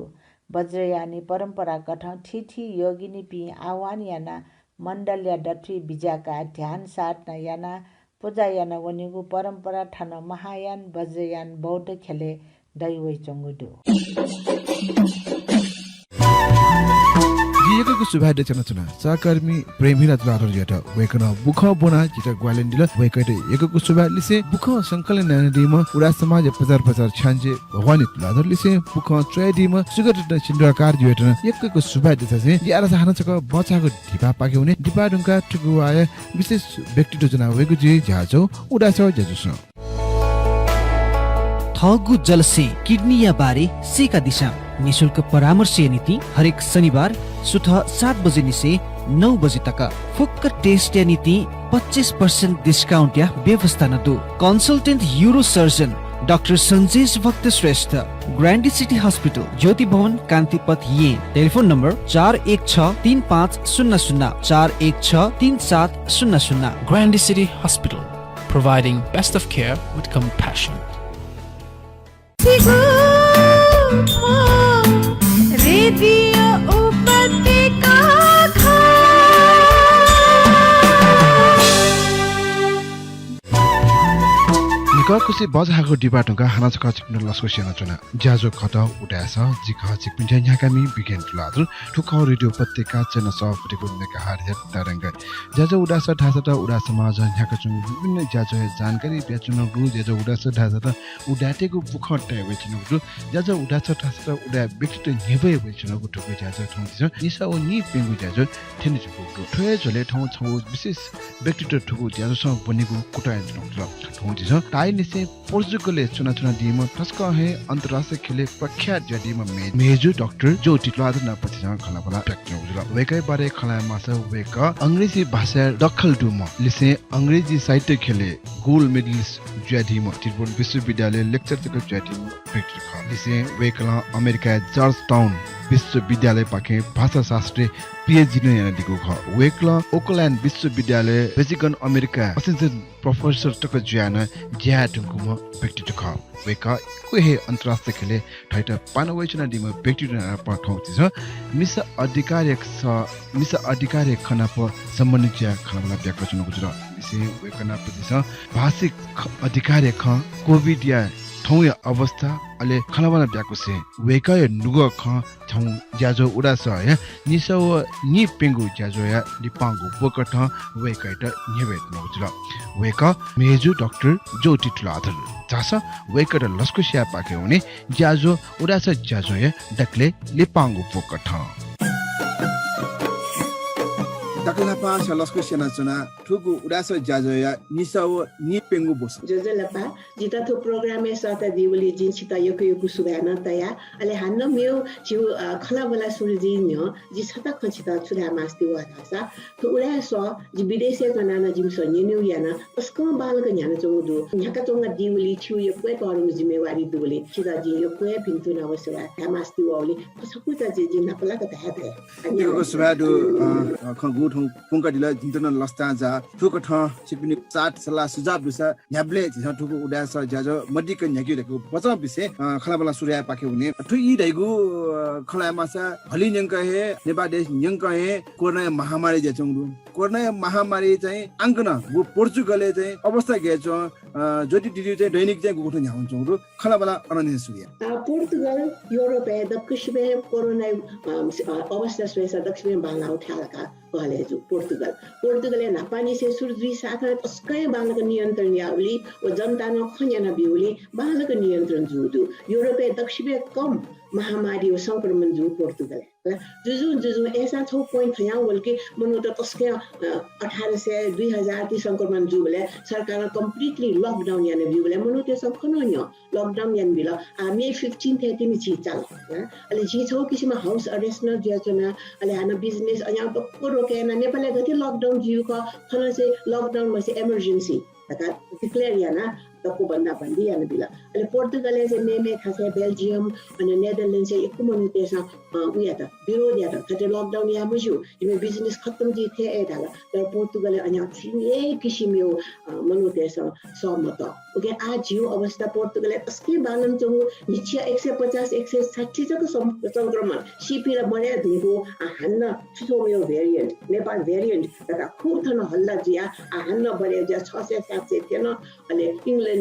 वज्रयानी परम्परा कथं थीथी योगिनीपिं आह्वान यानाः मण्डलया दथुइ बिज्याकाः ध्यान साधना यानाः पूजा याना वनीगु परम्परा थन महायान, वज्रयान बौद्ध ख्यलय् दइ वइच्वंगु दु। जिं यक्व यक्व सुभाय् देछानाच्वना सहकर्मी प्रेमहिरा तुलाधरजुयात। वय्कलं बुखँ ब्वनाः जितः ग्वाहालि यानादिल। वय्कःयात यक्व यक्व सुभाय्। लिसें बुखँ संकलन यानादीम्ह उदाय् समाजया प्रचार प्रसार छ्याञ्जे भवानी तुलाधर, लिसें बुखँ च्वयादीम्ह सुगत रत्न सिन्धुवाकारजुयात नं यक्व यक्व सुभाय् देछासें जि आः धाःसा हानं छकः बचाःगु दिपाः पाखे वने। दिपाः धुंकाः थुकिया विशेष व्यक्तित्व ज्वना वयेगु जुइ ज्याझ्वः उदाय् सः ज्याझ्वलय्। थःगु जलस्यें किडनीया बारे सीकादिसँ। निशुल्क परामर्शया निंतिं हरेक शनिबार सुथ सात बजे निसें नौ बजे तक फुक्क test या निंतिं पच्चिस percent discount या व्यवस्था नं दु। Consultant urosurgeon डाक्टर सञ्जेश भक्त श्रेष्ठ, ग्रान्डी सिटी हस्पिटल, ज्योति भवन, कान्तिपथ, येँ। टेलिफोन नम्बर चार एक छ तीन पाँच शून्य शून्य, चार एक छ तीन सात शून्य शून्य। Grande City Hospital, providing best of care with compassion. Radio उपत्यका खः। निकः खुसि बचाःगु दिपाः धुंकाः हानं छकः छिकपिन्त लसकुस यानाच्वना। ज्याझ्वः खः उदाय् सः, जि खः छिकपिनि थें न्ह्याकामि विज्ञान तुलाधर। थ्व खः रेडियो उपत्यका चय्न्हय् सत्ताइस megahertz या तरंग। ज्याझ्वः उदाय् सः धाःसा त उदाय् समाजं न्ह्याकाच्वंगु विभिन्न ज्याझ्वःया जानकारी बियाच्वनागु दु। ज्याझ्वः उदाय् सः धाःसा त उदाय्‌तय्‌गु बुखँ तये वयाच्वनागु दु। ज्याझ्वः उदाय् सः धाःसा त उदाय् व्यक्तित्व न्ह्यब्वये वयाच्वनागु दु। थुगु ज्याझ्वः थौं झीसं निसः व निइप्यंगु ज्याझ्वः थ्यनेधुंकूगु दु। थ्व हे झ्वलय् थौं छगू विशेष व्यक्तित्व थुगु ज्याझ्वलय् ब्वनेगु कुतः यानाच्वनागु दु। थौं झीसं ताःहाकःनिसें पोर्चुगलय् च्वनाच्वनादीम्ह तसकं हे अन्तर्राष्ट्रिय ख्यलय् प्रख्यात जुयादीम्ह मे-, मेजु डाक्टर ज्योति तुलाधर नाप झीसं खँल्हाबल्हा बियाच्वनागु जुल। वय्‌कःया बारे खँ ल्हायेमाःसा वय्‌कः अंग्रेजी भाषाय् दखल दुम्ह, लिसें अंग्रेजी साहित्य ख्यलय् gold medalist जुयादीम्ह, त्रिभुवन विश्वविद्यालयय् lecturer तक जुयादीम्ह व्यक्ति खः। लिसें वय्‌कलं अमेरिकाय् जर्ज टाउन विश्वविद्यालयपाखें भाषाशास्त्रय् PhD नं यानादीगु खः। वय्‌कलं ओकल्याण्ड विश्वविद्यालयय् बेजिगन अमेरिकाय् assistant professor तक जुयाः नं ज्या याये धुंकूम्ह व्यक्तित्व खः। वय्‌कः यक्व हे अन्तर्राष्ट्रिय ख्यलय् थःत पाना वयाच्वनादीम्ह व्यक्तित्व नाप थौं झीसं मिसा अधिकारया स-, मिसा अधिकारया खँ नाप सम्बन्धित जुयाः खँल्हाबल्हा बियाच्वनागु जुल। लिसें वय्‌कः नाप झीसं भाषिक ख-, अधिकारया खँ, COVID या थौंया अवस्था, अले खँल्हाबल्हा ब्याकुसे वय्कःया नुगः खँ थौं ज्याझ्वः उदाय् सःया निसः व नीप्यंगू ज्याझ्वःया लिपांगु ब्वकथं वय्कःयात न्ह्यब्वये धुंकल। वय्कः मय्जु डाक्टर ज्योति तुलाधर। झासँ वय्कःयात लसकुस यायेपाखे वने ज्याझ्वः उदाय् सः ज्याझ्वःया दकलय् लिपांगु ब्वकथं। दकलय् न्हापां लसकुस यानाच्वना थुगु उदाय् सः ज्याझ्वःया निसः व नीप्यंगू ब्वसः। ज्वजलपा, जितः थ्व प्रोग्रामय् सःतादीबलय् जिं छितः यक्व यक्व सुभाय् नं तया। अले हानं मेगु झीगु, अ, खँल्हाबल्हा सुरु जुइ न्ह्यः जि छता खँ छितः छु धाये मास्ति वः धाःसा, थ्व उदाय् सः जि विदेशय् च्वनाः नं जिमिसं न्यनेगु याना, तसकं बांलाक न्ह्यानाच्वंगु दु। न्ह्याकाच्वंगु दीबलय् छिगु यक्व हे तःधंगु जिम्मेवारी दुबलय् छितः जिं यक्व हे भिन्तुना व सुभाय् धाये मास्ति वःबलय् थ्व छकूचा जि, जिं न्हापालाक धया धया। यक्व यक्व सुभाय् दु, अ, अ, खँ गुगु थौं प्वंकादिल, जिमित नं लसतां जा। थुकथं छिकपिनि साथ सल्लाह सुझाव दुसा न्ह्याबलें झीसं थुगु उदाय् सः ज्याझ्वः मदिक्क न्ह्याकेगु धइगु वचन बिसें, अ, खँल्हाबल्हा सुरु यायेपाखे वने। थ्व ई धइगु, अ, खँ ल्हायेमाःसा हलिं न्यंकं हे, नेपाः देश न्यंकं हे कोरोनाया महामारी जुयाच्वंगु दु। कोरोनाया महामारी चाहिँ आंकन व पोर्चुगलय् चाहिँ अवस्था गय् च्वं, अ, ज्योति दिदीया चाहिँ दैनिक चाहिँ गुगु थें न्ह्यावंच्वंगु दु। खँल्हाबल्हा अनंनिसें सुरु याये। अ, पोर्तुगल युरोपय् दक्वसिबें कोरोनाया, अ, अवस्था स्वयेसा दक्वसिबें बांलाःगु थाय् धकाः कहले जू पोर्तुगल। पोर्तुगलय् न्हापांनिसें सुरु जुइसाथं तसकं बांलाक नियन्त्रण याःबलय् व जनतां नं खँ न्यनाब्यूबलय् बांलाक नियन्त्रण जूगु दु। युरोपय् दक्वसिबें कम महामारी व संक्रमण जू पोर्तुगलय्। जुजुं जुजुं अय्सां छगू point थज्यां वल कि मनूत तसकं, अ, अठार सय, दुई हजार ति संक्रमण जूबलय् सरकारं completely lockdown यानाब्यूबलय् मनूतय्सं खँ नं न्यं। Lockdown यानाबिल। आ, May fifteen थें तिनि झी चाल। हँ? अले झी छगू किसिमं house arrest नं जुयाच्वना। अले हानं business अज्याःगु दक्व रोके याना। नेपालय् गथे lockdown जुइगु खः, थन चाहिँ lockdown मखुसे emergency धकाः declare याना दक्व बन्दाबन्दी यानाबिल। अले पोर्तुगलय् चाहिँ मेमे थासय् Belgium, अले Netherlands य् यक्व मनूतय्सं, अ, उ यात, विरोध यात। थथे lockdown याये मज्यू, जिमि business खतम जुइ थें हे धाल। तर पोर्तुगलय् अज्याःगु छुं हे किसिमं, अ, मनूतय्सं सः मत। उकिं आः झीगु अवस्था पोर्तुगलय् तसकं बांलानाच्वंगु, न्हिच्छि एक सय पचास, एक सय साठी जक सं-, संक्रमण, सीपिं ला मदये धुंकूगु, आः हानं छु छु मेगु variant, नेपाल variant धकाः खुब थन हल्ला जुयाः, आः हानं बढे जुयाः छ सय सात सय थ्यन, अले England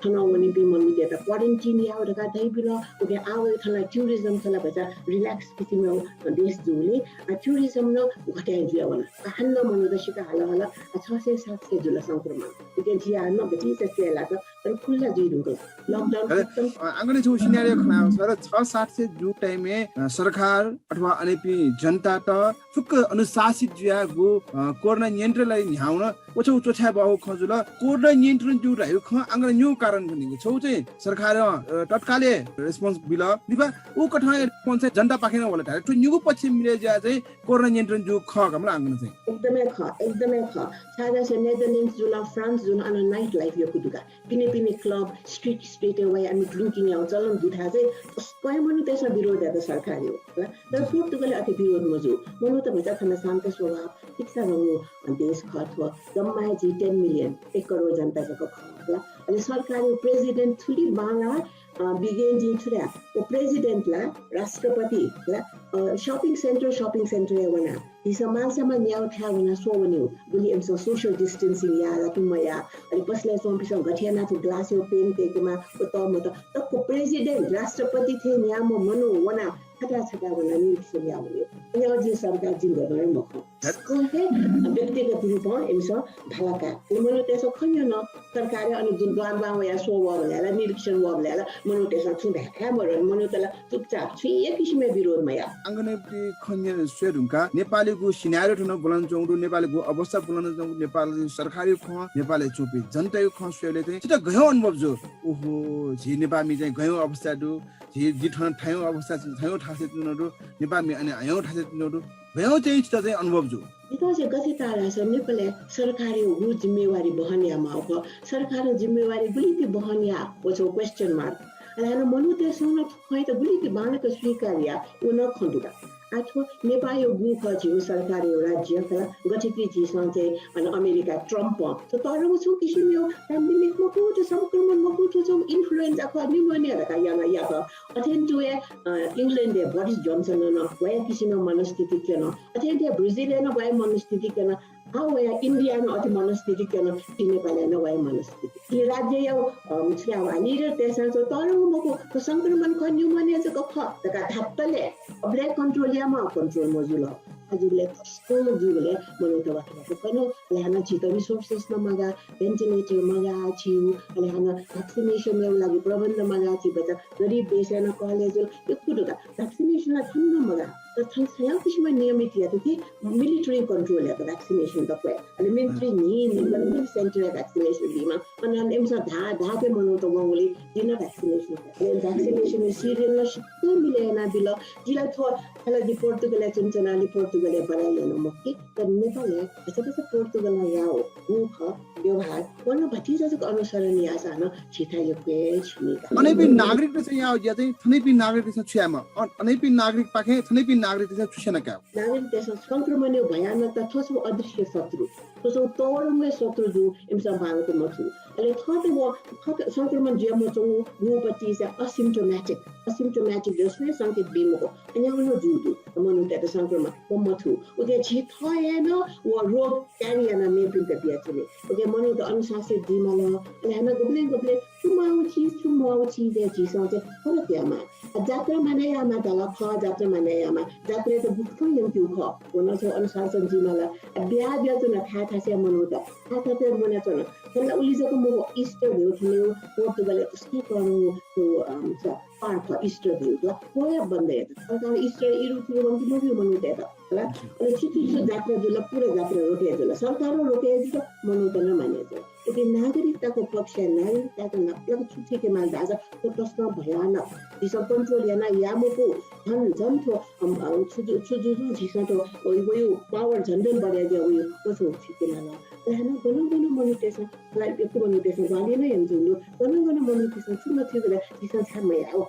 थन वनीपिं मनूतय्त quarantine यायेगु धकाः धयाबिल। उकिं आः वइ थन tourism थ्व ला भचा relax किसिमं देश जूगुलिं, अ, tourism नं घटय् जुयावन। हानं मनूत सित हल हल, अ, छ सय सात सय जुल संक्रमण। उकिं झी हानं गतिचा च्वय् लात, तर खुल्ला जुइ धुंकल। Lockdown अले, खतम। अ, आंकनं छगू scenario खना, सर, छ सात सय जू time य्, अ, सरकार अथवा अनेपिं जनतात फुक्क अनुशासित जुयाः गु, अ, कोरोना नियन्त्रण यायेगु न्ह्यावन व छगू च्वछाये बहःगु खँ जुल। कोरोना नियन्त्रण जू धयागु खँ आंकनं निगू कारण खनेगु। छगू चाहिँ सरकारं, अ, तत्कालय् response बिल। लिपा उ कथं response चाहिँ जनतापाखें नं वल धाये। थ्व निगू पक्ष मिले जुयाः चाहिँ कोरोना नियन्त्रण जू खः का मला आंकनं चाहिँ। एकदमै खः, एकदमै खः। छाय्धाःसा Netherlands जुल, France जुल, अन night life यक्व दु का। पिने पिने club, street street य् वयाः अन drinking यायेगु चलन दु थाय् चाहिँ तसकं मनूतय्सं विरोध यात सरकारयागु। तर पोर्तुगलय् अथे विरोध मजू। मनूत भचा थन शान्त स्वभाव, शिक्षाधंगु देश खः थ्व। जम्मा हे झी ten million, एक करोड जनता जक खः। अले सरकारयागु president थुलि बांलाः, अ, बिज्ञान जिं छु धाये, व president ला, राष्ट्रपति ला, अ, shopping center, shopping center य् वनाः झीसं मालसामान न्यायेगु थाय् वनाः स्वः वनेगु, गुलि इमिसं social distancing याः ला कि मयाः, अले पसलय् च्वंपिसं गथे यानाः थ्व glass य् pan तय्केमाः व तःमतः, दक्व president, राष्ट्रपति थें न्याम्ह मनू वनाः छता छता वनाः निरीक्षण याः वनेगु। अले अझ सरकार जिं गनं हे मखं। तसकं हे व्यक्तिगत रूपं इमिसं भाला काः। अले मनूतय्सं खँ न्यन, सरकारं अन दु-, द्वां द्वां वयाः स्वः वःबलय् ला, निरीक्षण वःबलय् ला, मनूतय्सं छुं धाये हे मरन, मनूत ला चुपचाप, छुं हे किसिमं विरोध मयाः। आंकनं थ्व खँ न्यने स्वये धुंकाः नेपालयागु scenario थन ब्वलनाच्वंगु दु, नेपालयागु अवस्था ब्वलनाच्वंगु दु, नेपाल सरकारयागु खँ, नेपालय् च्वंपिं जनतायागु खँ स्वयेबलय् चाहिँ छितः गय् अनुभव जू? ओहो, झी नेपाःमि चाहिँ गय् अवस्था दु, झी, जि थन थज्याःगु अवस्था, थज्याःगु थासय् च्वनागु दु, नेपाःमि अन थज्याःगु थासय् च्वनागु दु, गय् चाहिँ छितः चाहिँ अनुभव जू? जितः चाहिँ गथे ताः धाःसा नेपालय् सरकारयागु जिम्मेवारी वहन यायेमाःगु खः। सरकारं जिम्मेवारी गुलि ति वहन याः, व छगू question mark। अले हानं मनूतय्सं नं थ्व खँयात गुलि ति बांलाक स्वीकार याः, व नं खँ दु का। आः थ्व नेपाःयागु खः, झीगु सरकारयागु राज्य खः, गथे कि झीसं चाहिँ अन अमेरिका ट्रम्प, थ्व तःधंगु छुं किसिमयागु pandemic मखु, थ्व संक्रमण मखु, थ्व छगू influenza खः, pneumonia धकाः याना यात। अथें तुं हे, अ, England य् Boris Johnson नं वया किसिमं मनस्थिति क्यन। अथें तुं हे Brazil य् नं वया मनस्थिति क्यन। आ वया इन्डियां अथे मनस्थिति क्यन, झी नेपालय् नं वया मनस्थिति। झी राज्यया, अम, छु धाःगु, लिडरतय्‌सं चाहिँ तःधंगु मखु, थ्व संक्रमण खः, pneumonia जक खः धकाः धात्तले अबलय् control यायेमाः, control मजुल। अथे जूगुलिं तसकं जूगुलिं मनूत वात वात कन, अले हानं झीत resources नं मगाः, ventilator मगाः झीगु, अले हानं vaccination यायेगु लागि प्रबन्ध मगाः झी, बचा गरिब देशय् नं कहले जुल, यक्व दु का। Vaccination ला थन नं मगाः, तर थन छाय् किसिमं नियमित यात कि military control यात vaccination दक्वय्। अले military न्हि न्हि गन गन center-य् vaccination बीमाः। अन अन इमिसं धाः धाःथें मनूत वंगुलिं जिं नं vaccination यात। अले vaccination-या serial नं सिक्क मिले यानाबिल। जिं ला थ्व, अले जि पोर्तुगलय् च्वनाच्वना, अले पोर्तुगलय् बराल याना मखु कि, तर नेपालय् भचा भचा पोर्तुगलं याःगु खः व्यवहार, व नं भतिचा जक अनुसरण याःसा नं झीथाय् यक्व हे झिंनिदँ। अनयापिं नागरिकतय्‌सं याःगु ज्या चाहिँ थनयापिं नागरिकतय्‌सं छु यायेमाः? अन-, अनयापिं नागरिक पाखें थनयापिं नागरिकतय्‌सं छु स्यना कायेगु? नागरिकतय्‌सं संक्रमणया भयानकता थ्व छगू अदृश्य शत्रु, थ्व छगू तःधंगु हे शत्रु जू, इमिसं बांलाक मथू। अले थःत व, थःत संक्रमण जुया मच्वंगु, गुगु पतिचा asymptomatic, asymptomatic जसं हे संकेत बी मखु, अज्याःगु नं जू दु, मनूतय्‌त संक्रमण व मथू। उकिं झी थः हे नं व रोग carry यानाः मेपिन्त बियाच्वनी। उकिं मनूत अनुशासित जुइमाल। अले हानं गुबलें गुबलें छु माःगु चिज, छु ममाःगु चिजय् झीसं चाहिँ फरक यायेमाः। आ, जात्रा मानय् यायेमाः धाल खः, जात्रा मानय् यायेमाः। जात्रायात गुकथं यंकेगु खः, व नं छगू अनुशासन जुइमाल। आ, ब्याहा जुयाच्वन थाय् थासय् मनूत, थाय् थासय् मुनाच्वन। थन ला उलि जक मखु, Easter धइगु थनया पोर्तुगलय् तसकं तःधंगु, अम, स-, पर्व Easter धइगु ला, व हे बन्द यात। सरकारं Easter इरु तिरु वंके मब्यू मनूतय्‌त। हला? अले छु छु छु जात्रा जुल, पूरा जात्रा रोके जुल। सरकारं रोके जुल, मनूत नं माने जुल। उकिं नागरिकताको पक्षय् नागरिकतायात नापलाक छु थुइकेमाल धाःसा थ्व तसकं भयानक। झीसं control याना याये मफु। झन झन थ्व, अम, अम, छु जु-, छु जुजु झीसं थ्व, अ, वयु power झन झन बढे जुया वयु, व छगू थुइकेमाल। अले हानं गन गन मनूतय्‌सं, हला, यक्व मनूतय्‌सं ग्वाहालि नं यानाच्वंगु दु। गन गन मनूतय्‌सं छु मथुइक ला झीसं छाय् मयाः?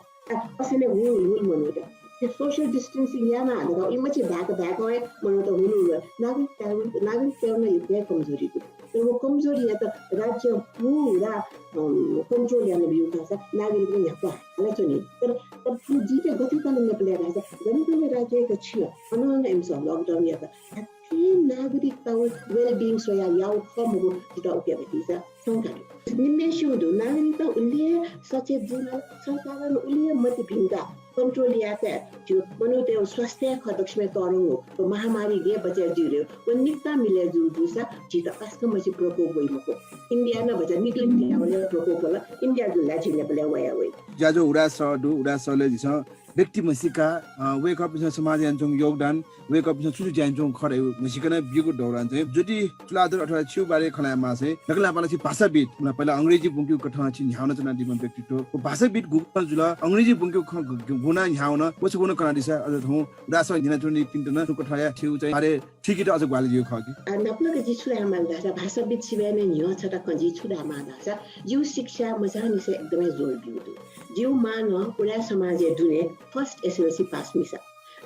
असलय् हुल हुल मनूत। थ्व social distancing यायेमाः धकाः इमिसं धाय्‌क धाय्‌क हे मनूत हुल हुल। नागरिकताय्, नागरिकताय् नं यक्व हे कमजोरी दु। तर व कमजोरीयात राज्यं पूरा, अम, control यानाबिल धाःसा नागरिकत न्ह्याक्व हालाच्वनी। तर, तर थन जितः गथे ताल नेपालय् धाःसा गन गन राज्यय् छिं अन अन इमिसं lockdown यात। थें नागरिकताया well-being स्वयाः याःगु खः मखु, जितः उकिया भतिचा शंका दु। निम्हय्‌सिगु दु, नागरिकत उलि हे सचेत जुइमाल, सरकारं उलि हे मतिइ भिंकाः control यायेत ज्यू। मनूतय्‌गु स्वास्थ्य खः दक्वसिबें तःधंगु, व महामारी गय् बचय् जुइ रे, व निकता मिले जूगु जूसा झीत अस्कं मछि प्रकोप वइ मखु। इन्डियां नं भचा neglect याःगु प्रकोप वल, इन्डियां जुल ला झी नेपालय् वया वइ। ज्याझ्वः उदाय् सर दु, उदाय् सरले झीसं व्यक्ति म्हसीका, अ, वय्‌कःपिन्सं समाजय् यानाच्वंगु योगदान, वय्‌कःपिन्सं छु छु ज्या यानाच्वंगु खः धइगु म्हसीका नं ब्यूगु दौरान चाहिँ, ज्योति तुलाधर अथवा छिगु बारे खँ ल्हायेमाःसा चाहिँ, दकलय् बांलाः छि भाषाविद्, मतलब, पहिला अंग्रेजी ब्वंकेगु कथं छि न्ह्यानाच्वनादीम्ह व्यक्तित्व। व भाषाविद् गुगु जुल, अंग्रेजी ब्वंकेगु खँ गु-, गु-, गुना न्ह्यावन, व छगू नं कनादिसँ, अझ थौं उदाय् सर न्यनाच्वनीपिन्त नं थ्व कथंया छिगु चाहिँ बारे थुइकेत अझ ग्वाहालि जुइगु खः कि? अ, नापलाक जिं छु धायेमाः धाःसा, भाषाविद् सिबय् नं न्ह्यः छता खँ जिं छु धायेमाः धाःसा, जिगु शिक्षा मचांनिसें एकदमै जोड ब्यूगु दु। जिगु मां नं उदाय् समाजय् दुने first S L C पास मिसा।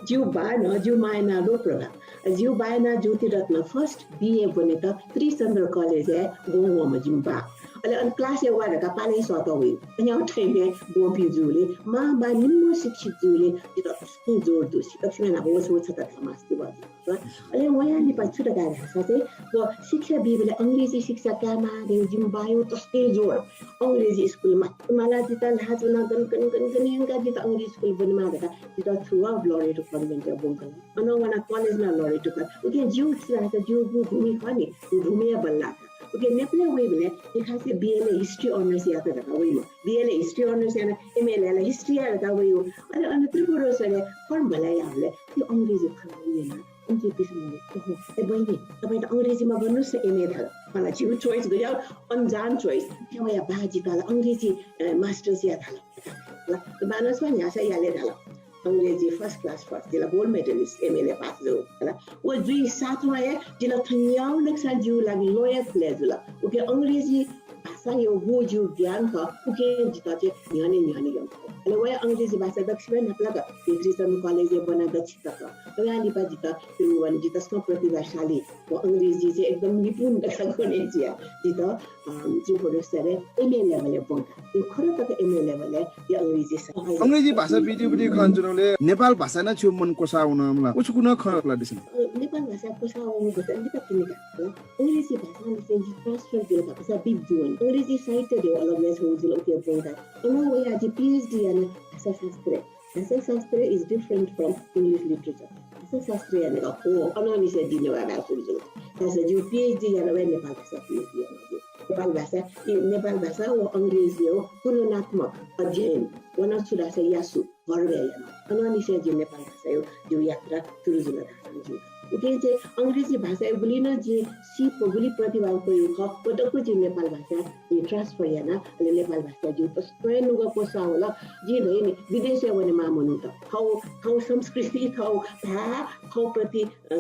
जिगु बाः नं, जिगु मांया नां लोकप्रभा। जिगु बाःया नां ज्योतिरत्न, first B A ब्वनेत त्रिचन्द्र कलेजय् ब्वं वःम्ह जिमि बाः। अले अन class-य् वा धकाः पालय् सःतः वइ। अन थ्व time-य् ब्वंपिं जूगुलिं, मां बाः निम्हं शिक्षित जूगुलिं जितः तसकं जोड दु। सितक्सिनं न्हापा व छगू छता धायेमास्ति वः। अले वयां लिपा छु धकाः धाःसा चाहिँ, व शिक्षा बीबलय् अंग्रेजी शिक्षा कायेमाः धइगु जिमि बाःया तसकं जोड। अंग्रेजी स्कूल मात्तुमाला जितः ल्हाः च्वनाः गन गन गन गन यंकाः जितः अंग्रेजी स्कूल ब्वनेमाः धकाः जितः थ्व Loreto Convent-य् ब्वंकल। अनं वनाः कलेज नं Loreto Con-, उकिं जिगु छु धाःसा जिगु भूमि खः नि, भूमिया बल्लाः। उकिं नेपालय् वइबलय् जि खासय् B A-लय् history honours यात धकाः वइम्ह। B A-लय् history honours यानाः M A-लय् ला history याये धकाः वइगु। अले अन त्रिपुरेश्वरय् form भला याःबलय् जिं अंग्रेजी खँ ल्हायेगु न्यना। अन जिं पिसं वने, "ओहो, ए बहिनी, तपाईं त अंग्रेजीमा गर्नुस् न M A" धाल। मला जिगु choice गज्याःगु अनजान choice। थें वया बाः जितः ला अंग्रेजी, अ, masters या धाल। ल, बाःनं स्वां न्ह्याःसा याले धाल। अंग्रेजी first class first, जि ला gold medalist, M A-लय् पास जू, हला। व जुइ साथं हे जि ला थन्याउ नकसां जिगु लागि लँय् खुले जुल। उकिं अंग्रेजी भाषाया व जिगु ज्ञान खः, उकिं जितः चाहिँ न्ह्यःने न्ह्यःने यंकल। अले वया अंग्रेजी भाषा दक्वसिबें न्हापालाक भित्री चन्द्र कलेजय् ब्वना दच्छि तक। वया लिपा जितः फिल्म वन, जि तसकं प्रतिभाशाली, व अंग्रेजी चाहिँ एकदम निपुण धकाः गने जुया। जितः, अ, जुपरुसरे एमए लेभलय् ब्वंका। इ खर तक एमए लेभलय् या अंग्रेजी स-, अंग्रेजी भाषा बिति बिति खँ जुनले नेपाल भाषा नं छु मन कोसा वन मला। उछुकुन खँ ला दिसन। अ, नेपाल भाषा कोसा वन गत लिपा तिनिका। अंग्रेजी भाषा निसें जि ट्रान्सफर जुल का भाषा बिद जुवन। अंग्रेजी साहित्य देव अलग यास हो जुल उके ब्वंका। अन वया जि पीएचडी याना भाषाशास्त्र। भाषाशास्त्र is different from English literature. भाषाशास्त्र याना का हो, अन निसें जि नेवाः भाषा सुरु जुल। भाषा जि पीएचडी याना वया नेपाल भाषा पीएचडी याना जि। नेपाल भाषा, इ-, नेपाल भाषा व अंग्रेजी हो तुलनात्मक अध्ययन। वन छु धाःसा यासु। गर्व याना। अनंनिसें जिं नेपाल भाषाया जिगु यात्रा सुरु जुल धाःसा जिं। उकिं चाहिँ अंग्रेजी भाषाया गुलि नं जिं सीप, गुलि प्रतिभा कयागु खः, व दक्व जिं नेपाल भाषाय् जिं transfer याना, अले नेपाल भाषाय् जिगु तसकं नुगः क्वसाः वल। जिं धया नि, विदेशय् वनेमाः मनूत। थःगु, थःगु संस्कृति, थःगु भाय्, थःगु प्रति, अ,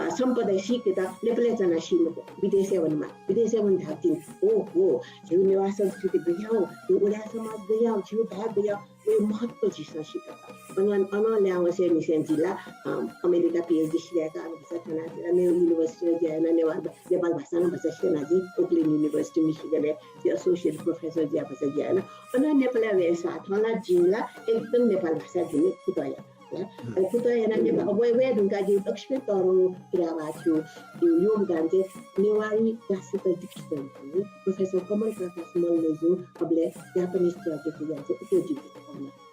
सम्पदा सीकेत नेपालय् च्वनाः सी मखु। विदेशय् वनेमाः। विदेशय् वने धाःगु जिं, ओहो, जिगु नेवाः संस्कृति गज्याःगु, जिगु उदाय् समाज गज्याःगु, जिगु भाय् गज्याःगु, वया महत्व झीसं सीकात। अन, अन ल्यावसे निसें जिं ला, अ, अमेरिका पीएचडी सिधयेका अन भचा थना जिं ला मेयो university ज्या याना, नेवाः, नेपाल भाषां भचा स्यना जिं Oakland University Michigan-य् जिं associate professor ज्या भचा ज्या याना। अन नेपालय् वयेसा थौं ला जिं ला एकदम नेपाल भाषा जिं कुतः याना। अ, कुतः याना नेपाल, वये, वये धुंकाः जिं दक्वसिबें तःधंगु किताब आः थ्यू, जिगु योगदान चाहिँ नेवारी classical dictionary, professor कमल प्रकाश मल्लजुं अबलय् Japanese project याःगु चाहिँ उके जिगु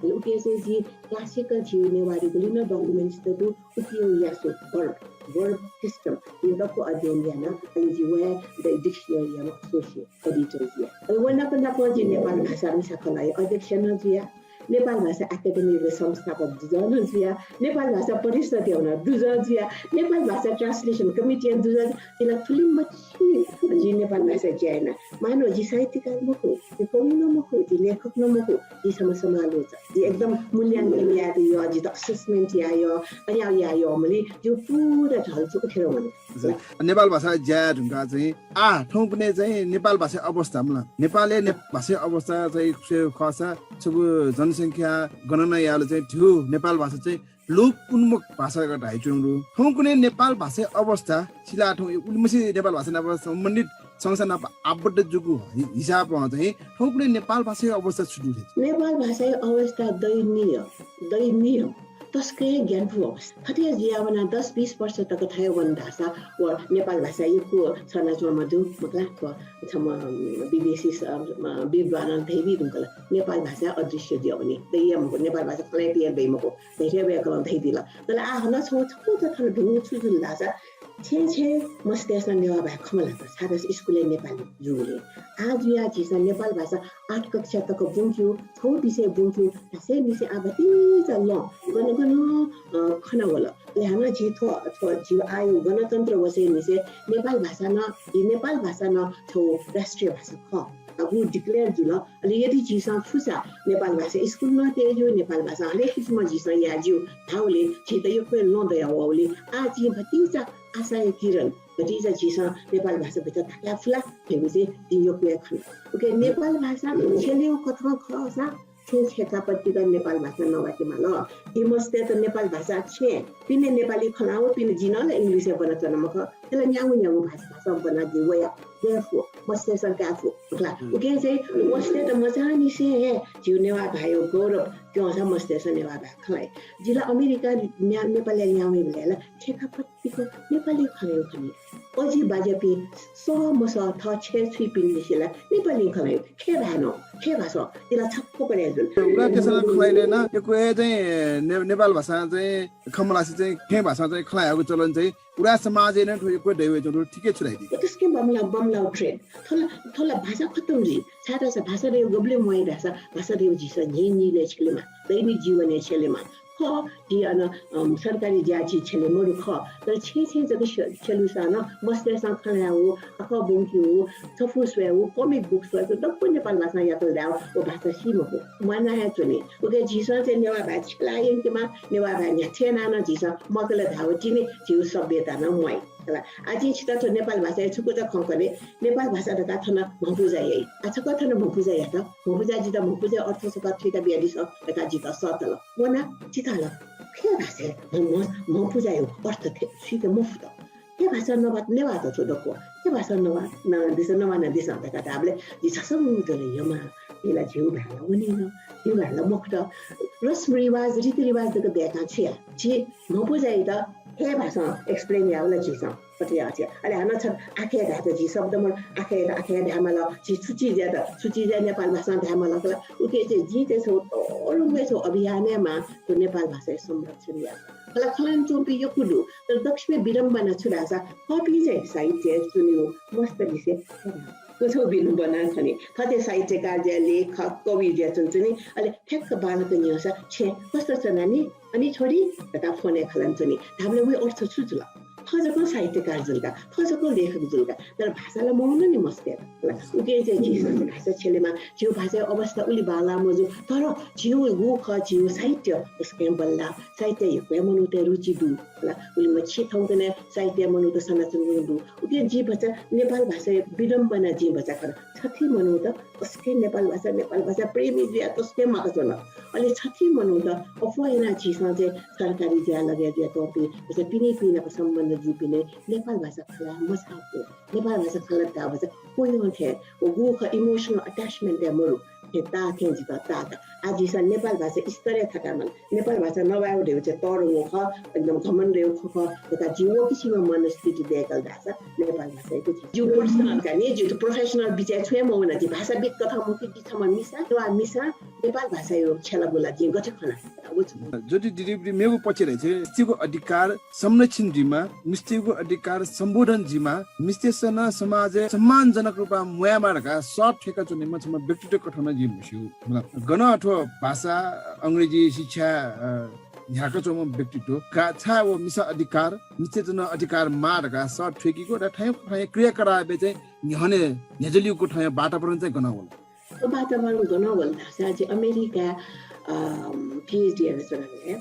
अले उकिं चाहिँ जि classical झीगु नेवारी गुलि नं documents त दु, उकिया यासु verb, verb system, जिं दक्व अध्ययन याना, अले जि वया dictionary-या associate editor जुया। अले व नाप नापं जि नेपाल भाषा मिसा खलःया अध्यक्ष नं जुया, नेपाल भाषा एकेडेमीया संस्थापक दुजः नं जुया, नेपाल भाषा परिषदया नं दुजः जुया, नेपाल भाषा translation committee-या दुजः जुया, जिं ला थुलिमछि जि नेपाल भाषा ज्या याना। मानव जि साहित्यकार मखु, जि कवि नं मखु, जि लेखक नं मखु, जि छम्ह समालोचक। जि एकदम मूल्यांकन यायेत यः, जितः assessment याये यः, अज्याःगु याये यःम्ह ला जिगु पूरा ढल्छु उखेर वने। नेपाल भाषा ज्या याये धुंकाः चाहिँ आः थौंकन्हय् चाहिँ नेपाल भाषा अवस्था मला। नेपालय् ने-, भाषा अवस्था चाहिँ स्वये खःसा छगू जनसंख्या गणना याःबलय् चाहिँ थ्यू नेपाल भाषा चाहिँ लोप उन्मुख भाषा का धाइच्वंगु दु। थौंकन्हय् नेपाल भाषाया अवस्था सिला थौं उलिमछि नेपाल भाषा नाप सम्बन्धित संस्था नाप आबद्ध जूगु हि-, हिसाबं चाहिँ थौंकन्हय् नेपाल भाषाया अवस्था छु दु? नेपाल भाषाया अवस्था दयनीय, दयनीय। तसकं हे ग्यानापु अवस्था। थथे जुयावना दस बीस वर्ष तक थथे वन धाःसा व नेपाल भाषा यक्व छनाच्वंम्ह दु, मखु ला, थ्व छम्ह विदेशी स-, अ, विद्वानं धयाबी धुंकल। नेपाल भाषा अदृश्य जुयावनी। दइ हे मखु, नेपाल भाषा खँ ल्हाये दइ हे मखु। धैर्य वय्कलं धयादिल। तर आः हानं छगू, छगू त थन भिंगु छु जुल धाःसा, छेँय् छेँय् मस्तय्सं नेवाः भाय् खँ मल्हात, छाय्धाःसा स्कुलय् नेपाली जूगुलिं। आः जुयाः झीसं नेपाल भाषा आठ कक्षा तक ब्वंक्यू, छगू विषय ब्वंक्यू, धासेंनिसें आः भतिचा लं गन गन, अ, खना वल। अले हानं झी थ्व, थ्व झी आःया गणतन्त्र वसेंनिसें नेपाल भाषा नं, झी नेपाल भाषा नं छगू राष्ट्रिय भाषा खः। अ, व declare जुल। अले यदि झीसं फुसा नेपाल भाषा स्कुलं तये ज्यू, नेपाल भाषा हरेक किसिमं झीसं याये ज्यू धाःबलय् झीत यक्व हे लं दया वःबलय् आः झी भतिचा आशाया किरण, भतिचा झीसं नेपाल भाषा भित्र थाकाये फु ला धइगु चाहिँ जिं यक्व हे खना। उकिं नेपाल भाषा छ्यलेगु कथं खःसा छेँ छेँय् का पतिक नेपाल भाषा नवाके माल। झी मस्तय्त नेपाल भाषा छेँ, पिने नेपाली खँ ल्हाः, पिने जि नं ला English-य् ब्वनाच्वना मखु। थ्व ला न्यागू न्यागू भाषा, भाषां ब्वनादी वया, वये फु, मस्तय्सं काये फु, मखु ला। उकिं चाहिँ मस्तय्त मचांनिसें हे झीगु नेवाः भाय्‌या गौरव क्यंसा मस्तय्सं नेवाः भाय् खँ ल्हाइ। जि ला अमेरिका न्या-, नेपालय् ल्याहां वइबलय् ला छेँय् का पतिक नेपाली खँ ल्हायेगु खनी। अजि बाज्यापिं सः मसः थः छेँय् छुइपिन्सं ला नेपाली खँ ल्हाइ। खय् भाय् नं, खय् भाषां, जि ला छक्क परे जुल। उकिं देशं खँ ल्हाइबलय् नं यक्व हे चाहिँ ने-, नेपाल भाषां चाहिँ खँ मल्हासे चाहिँ खय् भाषां चाहिँ खँ ल्हायेगु चलन चाहिँ उदाय् समाजय् नं थ्व यक्व दइ वइच्वंगु दु, थुकिं छु धाइ? तसकं बमलाः, बमलाः trend। थ्व ला, थ्व ला भाषा खतम जुइ। छाय्धाःसा भाषा धयागु गबलें म्वाइ धाःसा भाषा धयागु झीसं न्ह्यइनिलय् छ्यलेमाः, दैनिक जीवनय् छ्यलेमाः। खः, झी अन, अम, सरकारी ज्या झी छ्यले मदु खः। तर छेँय् छेँय् जक छ्य-, छ्यलुसा नं मस्तय्सं खँ ल्हायेगु, आखः ब्वंकेगु, छपु स्वयेगु, comic book स्वयेगु, दक्व नेपाल भाषां याकल धायेगु, व भाषा सी मखु। म्वाना हे च्वनी। उकिं झीसं चाहिँ नेवाः भाय् छ्यला यंकेमाः, नेवाः भाय् न्ह्याथे यानाः नं झीसं मकल धाःगु तिनि झीगु सभ्यता नं म्वाइ। हला। आः जिं छितः थ्व नेपाल भाषाया छकूचा खँ कने, नेपाल भाषा धकाः थन म्हपुजा याइ। आः छकः थन म्हपुजा यात, म्हपुजा जितः म्हपुजाया अर्थ छकः थुइका बियादिसँ धकाः जितः सःतल। वना चिताल। खय् भाषाय् म्हपुजाया अर्थ थुइके मफुत। खय् भाषा नवात नेवात थ्व दक्व। खय् भाषा नवात न दिसँ, नवाना दिसँ धकाः धाःबलय् जि छसंग जुल। यमा, इला झीगु भाय् ला वनी न, झीगु भाय् ला मखुत। रस्म रिवाज, रीतिरिवाज दक्व दय्कां छु याये? झी म्हपुजायात खय् भाषां explain यायेवल झीसं। अथे याः, अथे याः। अले हानं छकः आखय् धायेत झी शब्द मदु, आखय्, आखय् धायेमाल, झी छु चिज यात, छु चिज यात नेपाल भाषां धायेमाल खला। उकिं चाहिँ जिं चाहिँ छगू तःधंगु छगू अभियानय् मां थ्व नेपाल भाषाया संरक्षण याये। खला, खलनाच्वंपिं यक्व दु, तर दक्वसिबें विडम्बना छु धाःसा थःपिं चाहिँ साहित्यय् च्वनीगु मस्त लिसे खः। व छगू विडम्बना खनी। थथे साहित्यकार जुयाः लेखक, कवि जुयाच्वनाच्वनी, अले ठ्याक्क बांलाक न्ह्यःसा छेँ कस्तो च्वना नि, अनि छोरी धकाः फोनय् खलनाच्वनी। धाःबलय् वया अर्थ छु जुल? थः जक साहित्यकार जुल का, थः जक लेखक जुल का, तर भाषा ला मवं नि मस्ते। उकिं चाहिँ झीसं भाषा छ्यलेमाः, झीगु भाषाया अवस्था उलि बांलाः मजू, तर झीगु गु खः, झीगु साहित्य तसकं बल्लाः, साहित्यय् यक्व हे मनूतय् रुचि दु। उलिमछि थौंकन्हय् साहित्यय् मनूत सनाच्वनाच्वंगु दु। उकिं जिं भचा नेपाल भाषाया विडम्बना जिं भचा खन। छथी मनूत तसकं नेपाल भाषा, नेपाल भाषा प्रेमी जुयाः तसकं माका च्वन। अले छथी मनूत अप्वः यानाः झीसं चाहिँ सरकारी ज्याय् लगय् जुयाच्वंपिं, जस्तै पिने पिने नाप सम्बन्ध जूपिं नेपाल भाषा खँ ल्हाये मछाःगु, नेपाल भाषा खँ ल्हात धाःसा क्वह्यंथें, व गु खः emotional attachment-य् मरु, थें ताःथें जितः ताः का। आः झीसं नेपाल भाषा स्तरय् थकायेमाल। नेपाल भाषा नवायेगु धइगु चाहिँ तःधंगु खः, एकदम घमण्डया खँ खः धकाः जिं व किसिमया मनस्थिति दय्कल धाःसा नेपाल भाषायात झी, जिगु personal का नि, जिगु professional बिचय् छुं हे मवना, जि भाषाविद् कथं मखु, जि छम्ह मिसा, नेवाः मिसां नेपाल भाषाया छ्यलाबुला जिं गथे खना? व छु? जदि दिदीबुली मेगु पक्षय् चाहिँ मिस्तय्गु अधिकार संरक्षण जुइमाः, मिस्तय्गु अधिकार सम्बोधन जुइमाः, मिस्तय्सं नं समाजय् सम्मानजनक रूपं म्वायेमाः धकाः सः थ्वय्का च्वनीम्ह छम्ह व्यक्तित्व कथं नं जिं मस्यू। मतलब, गन थ्व भाषा, अंग्रेजी शिक्षा, अ, न्ह्याका च्वंम्ह व्यक्तित्व का, छाय् व मिसा अधिकार, मिस्तय्त नं अधिकार माः धकाः सः थ्वय्कीगु, अले थौं, थौंया क्रियाकलापय् चाहिँ न्ह्यःने न्ह्यज्वलीगु थौंया वातावरण चाहिँ गन वल? व वातावरण गन वल धाःसा, जि अमेरिका, अ, PhD यानाच्वनाबलय्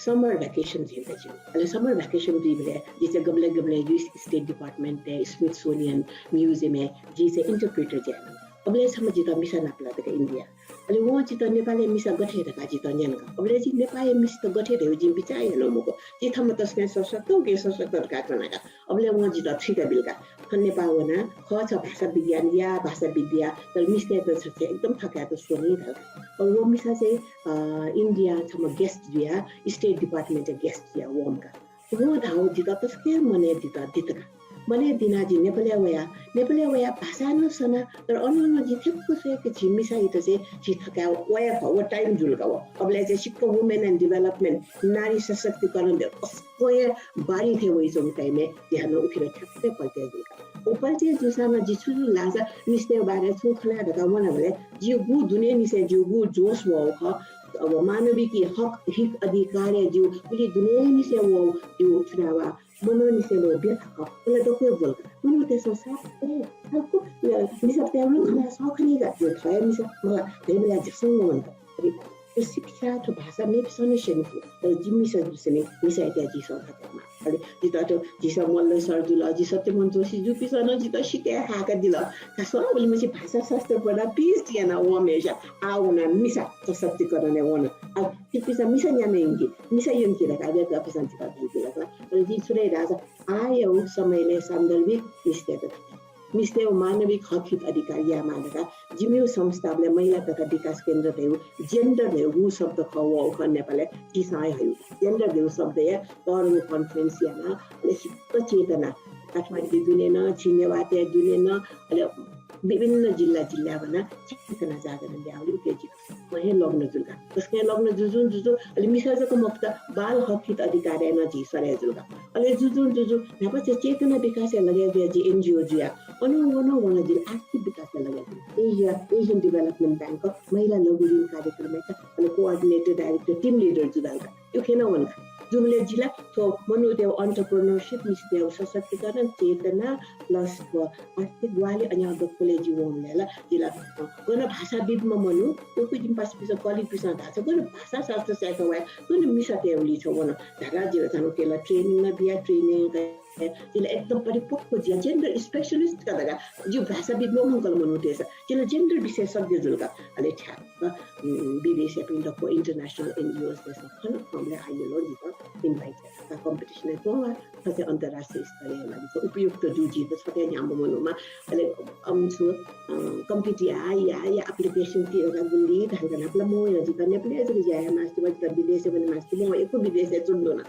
summer vacation जुइ का जिगु। अले summer vacation जुइबलय् जि चाहिँ गबलें गबलें US State Department-य्, Smithsonian Museum-य् जि चाहिँ interpreter जुयाच्वना। अबलय् छम्ह जितः मिसा नापलात का इन्डियां। अले वं जितः नेपालया मिसा गथे धकाः जितः न्यन का। अबलय् जि नेपाःया मिस्त गथे धइगु जिं बिचाः यानागु मखु। जि थम्हं तसकं सशक्त, उकिं सशक्त धकाः च्वना का। अबलय् वं जितः थुइका बिल का। थन नेपाः वनाः खः छ भाषा विज्ञान या भाषाविद् या, तर मिस्तय्त छ चाहिँ एकदम थकायेत स्वनी धाल का। अले व मिसा चाहिँ, अ, इन्डियां छम्ह guest जुयाः, State Department-या guest जुयाः वंम्ह का। वं धाःगु जितः तसकं मनय् दित, दित का। मनय् दिनाः जि नेपालय् वया, नेपालय् वयाः भाषा नं सना, तर अन नं जि थ्यंक स्वया का झी मिसायात चाहिँ झी थकायेगु वया खः, व time जुल का व। अबलय् चाहिँ सिक्क women and development, नारी सशक्तिकरण दे, अस्वया बारी थें वइच्वंगु time-य् जि हानं उखें थ्यंक परिचय जुल का। व परिचय जूसां नं जि छु जुल धाःसा मिस्तय् बारे छुं खँ ल्हाये धकाः वनाबलय् जिगु दुनेंनिसें जिगु जोश वःगु खः। अब मानविक हक, हित, अधिकारय् जिगु उलि दुनेंनिसें वःगु जिगु छु धाःसा मनंनिसें नं व्यथा खः। अले दक्व हे ब्वल का। मनूतय्सं साप, ए, साप, अ, मिसातय्गु खँ ल्हाये सः खनी का, जिगु थःया मिसा, मला, धइबलय् झसंग वन का। अले थ्व शिक्षा, थ्व भाषा मेपिसं नं स्यनी फु, तर जि मिसा जूसां नि, मिसायात जिं सः धायेमाः। अले जितः थ्व झीसं मल्ल सर जुल, जि सत्यमोहन जोशी जुपिन्सं नं जितः सिकाये हाय्कादिल। का स्व, उलिमछि भाषाशास्त्र पढाः PhD यानाः वंम्हय्सित आः वनाः मिसा सशक्तिकरणय् वन। आ, छिकपिन्सं मिसा न्याना यंकि, मिसा यंकि धकाः वय्कःपिन्सं जितः धयादिल का। अले जिं छु धाये धाःसा, आःयागु समयलय् सान्दर्भिक मिस्तय्त धकाः, मिस्तय्गु मानविक हक, हित, अधिकार यायेमाः धकाः जिमिगु संस्थाबलय् महिला तथा विकास केन्द्र धयागु, gender धयागु शब्द खः वःगु खः नेपालय्, झीसं हे हयागु gender धयागु शब्दया तःधंगु conference यानाः, अले सिक्क चेतना, काठमाडौं दुने नं, झी नेवाःतय् दुने नं, अले विभिन्न जिल्ला जिल्लाय् वनाः चेतना जागरण याःगुलिं उकिं जि तसकं हे लग्न जुल का। तसकं हे लग्न जुजुं जुजुं, अले मिसा जक मखुत, बाल हक, हित, अधिकारय् नं जि सरे जुल का। अले जुजुं जुजुं न्हापा चाहिँ चेतना विकासया लगय् जुयाः जि NGO जुयाः अनं वनं वनं जिं आर्थिक विकासया लगय् जुल। Asia, Asian Development Bank महिला लघु ऋण कार्यक्रमय् का, अले coordinator, director, team leader जुल का। उखें नं वन का। जूबलय् जि ला थ्व मनूतय्गु entrepreneurship, मिस्तय्गु सशक्तिकरण, चेतना plus थ्व आर्थिक ग्वाहालि, अज्याःगु दक्वलय् जि वंबलय् ला जि ला, अ, गन भाषाविद्म्ह मनू, उकिं जिमि पासापिंसं, colleague-पिंसं धाःसा गन भाषाशास्त्र सय्का वये, गन मिसातय्गुलिं छ्वये वन धाःसा जि ला झन उकेला training नं बिया, training जिल एकदम परिपक्व जिया gender specialist का धकाः जिउ भाषाविद् मखु का मनूतय्‌सं जिल gender विशेषज्ञ जुल का। अले ठ्याक्क, उम्, विदेशय् पिं दक्व international NGOs दय्‌सं खन, खंबलय् आइयल जितः invite यात। का competition य् च्वंगु, थथे अन्तर्राष्ट्रिय स्तरया लागि त उपयुक्त जू, जि त छथे न्ह्याम्ह मनूम्ह। अले अम्छु, अ, compete या, या, या application ति धकाः गुलि धांका न्हापला मवया, जितः नेपालय् जक ज्या याये मास्ति, व जितः विदेशय् वने मास्ति, मवया, यक्व विदेशय् च्वने दु ना।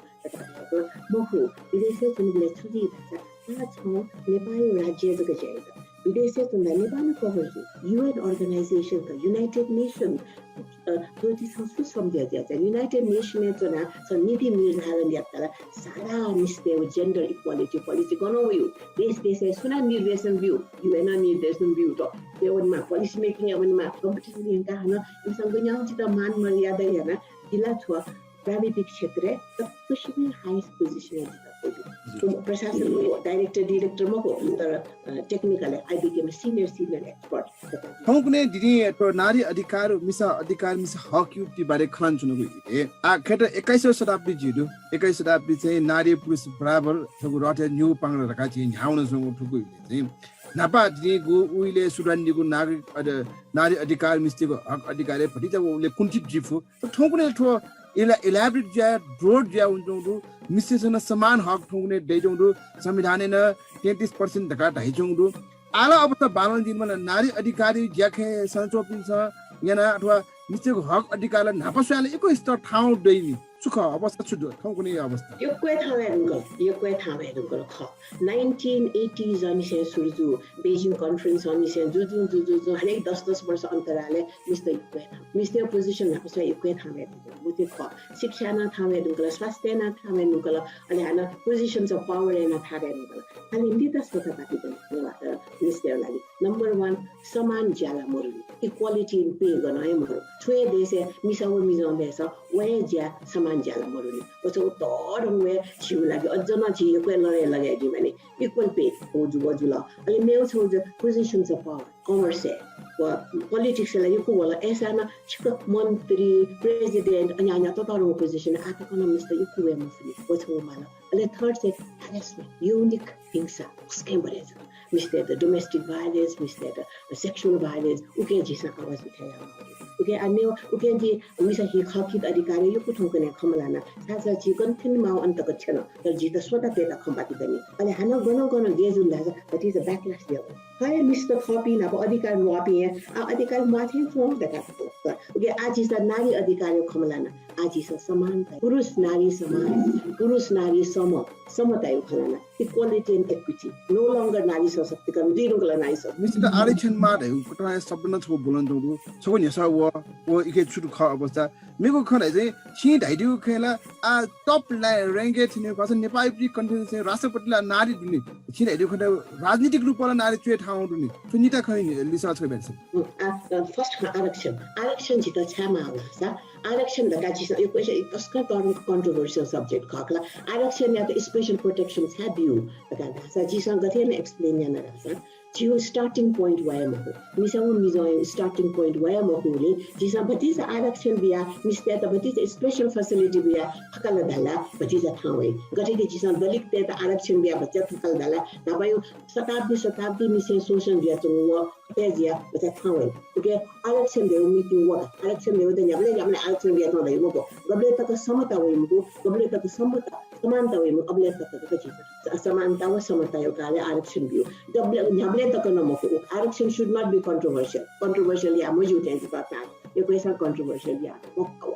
मखु, विदेशय् च्वनेबलय् छु जुइ धाःसा, आ, छं नेपाःया राज्यय् जक ज्या यात। विदेशय् च्वंबलय् नेपाः नं cover जुइ। UN organization का, United Nation, अ, थ्व झीसं सु सम्झे ज्या, United Nation य् च्वनाः छं नीति निर्धारण यात धाःसा सारा मिस्तय् gender equality policy गनं वइ। देश देशय् सुनां निर्देशन ब्यू, UN नं निर्देशन ब्यू त। ते वनेमा policy making य् वनेमा competition यंकाः हानं इमिसं गज्याःगु जितः मान मर्यादा यानाः जिला थ्व प्राविधिक क्षेत्रय् तक्कसिबें highest position य् जितः त्वःतू। प्रशासन मखु, director, director मखु, तर, अ, technical य् I became a senior, senior expert। थौंकन्हय् दिदीं थ्व नारी अधिकार, मिसा अधिकार, मिसा हकया बारे खनाच्वनागु इलय्। आ, खय्‌त एक्काइसौँ शताब्दी जुइ दु। एक्काइसौँ शताब्दी चाहिँ नारी पुरुष बराबर थुगु रथय् न्ह्यू पांगला धकाः झी न्ह्यानाच्वनागु थुगु इलय् चाहिँ न्हापा दिदीगु उइलय् सुरुवात नीगु नागरिक अध-, नारी अधिकार, मिस्तय्‌गु हक अधिकारय् भतिचा व उइलय् कुण्ठित जुइ फु। तर थौंकन्हय् थ्व एला-, elaborate जुयाः, broad जुयाः वनाच्वंगु दु। मिस्तय्‌सं नं समान हक थौंकन्हय् दयाच्वंगु दु। संविधानय् नं तैंतिस percent धकाः धाइच्वंगु दु। आः ला अवस्था बांलाः जुइमाल, नारी अधिकारया ज्याखँय् सनाच्वंपिन्सं यानाः अथवा मिस्तय्‌गु हक अधिकार ला न्हापा स्वयाः ला यक्व स्तर थाहां दइनि। छु खः अवस्था, छु दु थौंकन्हय्‌या अवस्था? यक्व हे थाहां वये धुंकल, यक्व हे थाहां वये धुंकल खः। Nineteen eighties निसें सुरु जू, Beijing conference निसें जुजुं जुजुं जुजुं हरेक दस दस वर्ष अन्तरालय् मिस्त यक्व हे थाहां, मिस्तय्‌गु position न्हापा स्वयाः यक्व हे थाहां वये धुंकल। व चाहिँ खः। शिक्षाय् नं थाहां वये धुंकल, स्वास्थ्यय् नं थाहां वये धुंकल, अले हानं positions of power य् नं थाहां वये धुंकल। खालि निता स्वता पार्टी दनि नेवाः, अ, मिस्तय्‌गु लागि। Number one, समान ज्या ला मरुनि। Equality in pay गनं हे मरु। थ्व हे देशय् मिसा व मिजं दय्‌सं व हे ज्या, समान ज्या ला मरुनि। व छगू तःधंगु हे झीगु लागि अझ नं झी यक्व हे लडाइँ लगे जुइमानि। Equal pay, व जु-, व जुल। अले मेगु छगू जु-, positions of power, commerce य्, व politics य् ला यक्व वल। अय्‌सां नं छिकः मन्त्री, president, अन्या अन्या ततःधंगु position आः तक नं मिस्त यक्व वये मफुनि। व छगू माल। अले third चाहिँ harassment, यौनिक हिंसा उस्कं बढे जुल। मिस्तय्‌त domestic violence, मिस्तय्‌त sexual violence, उकिं झीसं आवाज उठे यायेमाः। उकिं आः मेव, उकिं झी मिसा हि हकहित अधिकार यक्व थौंकन्हय् खँ मल्हाना। छाय्‌धाःसा झी गन थ्यने माःगु अन तक थ्यन, तर झीत स्वता तयेत खँ बाकि दनि। अले हानं गनं गनं गय् जुल धाःसा भतिचा backlash जुयावल। थ्व हे मिस्त थःपिं नाप अधिकार म्वाःपिं हे आः अधिकार म्वाः थें च्वं धकाः धाल। उकिं आः झीसं नारी अधिकारया खँ मल्हाना। आः झीसं समानता, पुरुष नारी समान, पुरुष नारी सम, समताया खँ ल्हाना, equality and equity, no longer नारी सशक्तिकरण, जुइ धुंकल नारी सशक्तिकरण। मिस्तय्‌त आरक्षण माः धयागु कथंया शब्द नं छगू ब्वलंच्वंगु दु। छगू न्ह्यसः वः, व इके छु दु खः अवस्था। मेगु खँ धाइ चाहिँ छिं धयादीगु खँय् ला आः top line rank य् थ्यनीगु खःसा नेपाःया conference य् राष्ट्रपति ला नारी दु नि। छिं धयादीगु खँय् राजनीतिक रूपं ला नारी च्वय् थाहां वं दु नि। थ्व निता खँया लिसः छकः बियादिसँ। उम्, आ, अ, first खँ आरक्षण। आरक्षण झीत छाय् माः धाःसा आरक्षण धकाः झीसं यक्व हे तसकं तःधंगु controversial subject खः का ला। आरक्षणयात special protection छाय् बिउ धकाः धाःसा झीसं गथे यानाः explain याना धाःसा झीगु starting point व हे मखु। मिसा व मिजंया starting point व हे मखुगुलिं झीसं भतिचा आरक्षण बियाः मिस्तय्‌त भतिचा special facility बियाः थकाल धाःसा भतिचा थाहां वइ। गथे कि झीसं दलिततय्‌त आरक्षण बियाः भतिचा थकाल धाःसा न्हापाया शताब्दी शताब्दीनिसें शोषण जुयाच्वंगु व अथे जुयाः भतिचा थाहां वइ। उकिं आरक्षण धयागु meaning व का। आरक्षण धयागु त न्ह्याबलें न्ह्याबलें आरक्षण बियाच्वं धइगु मखु। गबलें तक समता वइ मखु, गबलें तक समता, समानता वइ मखु, अबलें तक, तक झीसं स-, समानता व समताया कारणं आरक्षण बिउ। गबलें, न्ह्याबलें तक नं मखु। आरक्षण should not be controversial। Controversial याये मज्यू थें जितः तां। यक्वय्‌सां controversial याये मखु।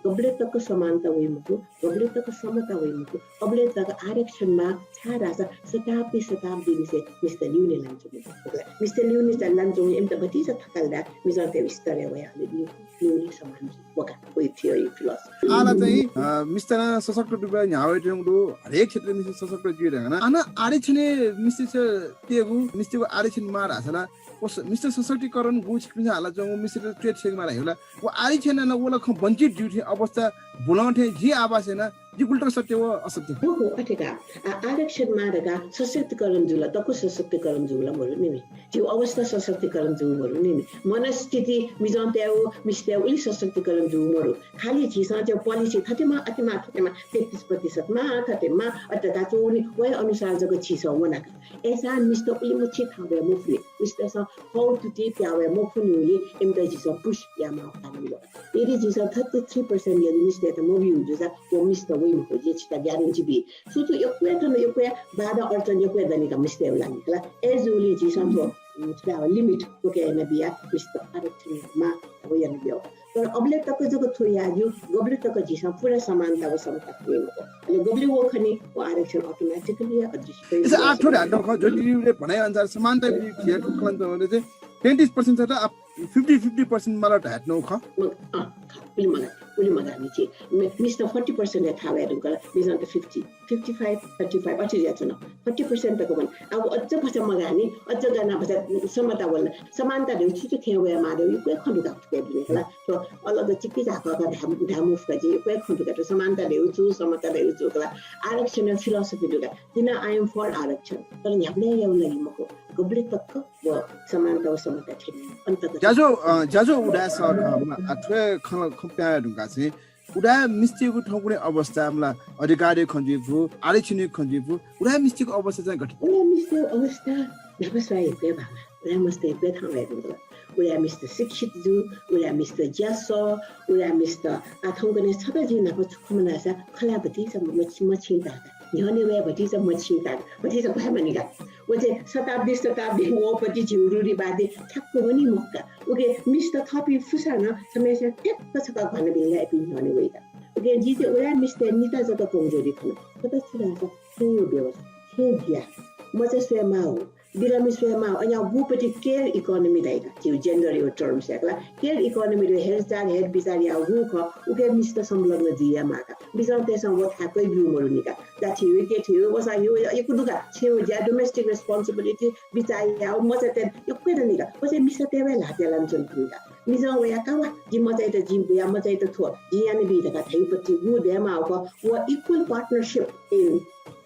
गबलें तक समानता वइ मखु, गबलें तक समता वइ मखु, अबलें तक आरक्षण माः, छाय्‌धाःसा शताब्दी शताब्दीनिसें मिस्त ल्यूने लानाच्वंगु। मिस्त ल्यूने लानाच्वंगु, इमित भतिचा थकाल धाःसा मिजंतय्‌गु स्तरय् वयाः अले ल्यू-, ल्यूने समान जुइ। व का, व theory philosophy। आः ला चाहिँ, अ, मिस्त नं सशक्त रूपं न्ह्यावय् धुंकूगु दु, हरेक क्षेत्रय् मिस्त सशक्त जुइ धकाः। अन आरक्षणय् मिस्तय्‌त तयेगु, मिस्तय्‌गु आरक्षण माः धाःसा ला, व स-, मिस्त सशक्तिकरण गु छिकपिन्सं हालाच्वंगु मिस्तय्‌त च्वय् थ्यंकेमाः धाइगु ला, व आरक्षणय् नं व ला खँ वञ्चित जुइ थें अवस्था ब्वलं थें झी आभास याना जिगु उल्टा सत्य व असत्य। हो, हो, अथे का। आ, आरक्षण माः धकाः सशक्तिकरण जुल, दक्व सशक्तिकरण जुल मरु नि। झीगु अवस्था सशक्तिकरण जू मरु नि। मनस्थिति मिजंतय्गु, मिस्तय्गु उलि सशक्तिकरण जू मरु। खालि झीसं चाहिँ policy थथे माः, अथे माः, थथे माः, तेत्तिस प्रतिशत माः, थथे माः, अथे धकाः च्वनी, वया अनुसार जक झीसं वना का। अय्सां मिस्त उलि मछि थाहां वये मफुनि। मिस्तय्सं हौ तुति पिहां वये मफुनि उलि इमित झीसं push यायेमाः कारणं। यदि झीसं thirty three percent यदि मिस्तय्त मबिउ जूसा, व मिस्त वइ मखु, जिं छितः guarantee बी। सुथु यक्व हे थन यक्व हे बाधा अड्चन यक्व हे दनि का मिस्तय्गु लागि खला। अय्जूगुलिं झीसं थ्व, उम्, limit क्वकय् यानाबिया मिस्त आरक्षण यायेमाः, व यानाबिया। तर अबलय् तक जक थ्व याये ज्यू, गबलय् तक झीसं पूरा समानता व समता खनी मखु। अले गबलय् व खनी, व आरक्षण automatically अदृश्य। अय्सा आः थ्व धाये दु खः, ज्योतिज्युले भनाइ अनुसार समानता खँ ल्हानाच्वंबलय् चाहिँ तेत्तिस प्रतिशत आ fifty fifty percent माल धाये धुन खः। मग-, अँ, खः, उलि मगाः, उलि मगाः नि छि। मि-, मिस्त forty percent हे थाहां वये धुंकल, मिजंत fifty, fifty five, thirty five अथे जुयाच्वन। Forty percent तक वन। अब अझ भचा मगाः नि, अझ गना भचा समता वल। समानता धइगु छु छु थें वयेमाः धइगु यक्व हे खँ दुका थुके दुने खला। थ्व अलग चिक्की झाकः का धाये, धाये मफु का, जिं यक्व हे खँ दुका थ्व समानता धइगु छु, समता धइगु छु खला। आरक्षणया philosophy दुका। जिं नं I am for आरक्षण। तर न्ह्याबलें यायेगु लागि मखु। गबलय् तक व समानता व समता थ्यनी। अन्तर्गत ज्याझ्वः, अ, ज्याझ्वः उदाय् सर, अ, मला, आ, थ्व खँ, खँ पिहां वये धुंकाः चाहिँ उदाय् मिस्तय्गु थौंकन्हय् अवस्था, मला, अधिकारया खँ जुइफु, आरक्षणया खँ जुइफु, उदाय् मिस्तय्गु अवस्था चाहिँ गथे? उदाय् मिस्तय्गु अवस्था न्हापा स्वयाः यक्व हे बांलाः। उदाय् मिस्त यक्व हे थाहां वये धुंकल। उदाय् मिस्त शिक्षित जू, उदाय् मिस्त ज्या सः, उदाय् मिस्त आः थौंकन्हय् छता जिं न्हापा छु खँ मनासा खँ ल्हाये भतिचा मछि-, मछिंता का। न्ह्यःने वये भतिचा मछिंता का। भतिचा क्वय् मानि का। व चाहिँ शताब्दी शताब्दी वःपति झीगु रूढिवादी ठ्याक्क वनी मखु का। उकिं मिस्त थःपिं फुसा नं छम्हय्सिनं ठ्याक्क छकः घ्वाना बिल ला इपिं न्ह्यःने वइ का। उकिं जिं चाहिँ उदाय् मिस्तय् निता जक कमजोरी खना। छता छु धाःसा थेंया व्यवस्था, थेंया ज्या, मचा स्वयेमाःगु, बिरामी स्वयेमाःगु, अन गुगुपति care economy धाइ का, झीगु gender या terms या खला। Care economy धइगु हेरचाह हेरबिचाः याःगु खः, उकिं मिस्त संलग्न जुइ यायेमाः का। मिजंतय्सं व थाय् क्वय् ब्यू मरुनि का। जा थ्यंगु, के थ्यंगु, वसः ह्यू, यक्व दु का, छेँय् ज्या, domestic responsibility, बिचाः याःगु, मचातय् यक्व हे दनि का। व चाहिँ मिस्ततय् हे ल्हातय् लानाच्वंगु दु का। मिजं वयाः का वा, जिं मचायात जिं बुया, मचायात थ्व, जिं यानाबी धकाः धाइगुपति गु दयेमाःगु खः, व equal partnership in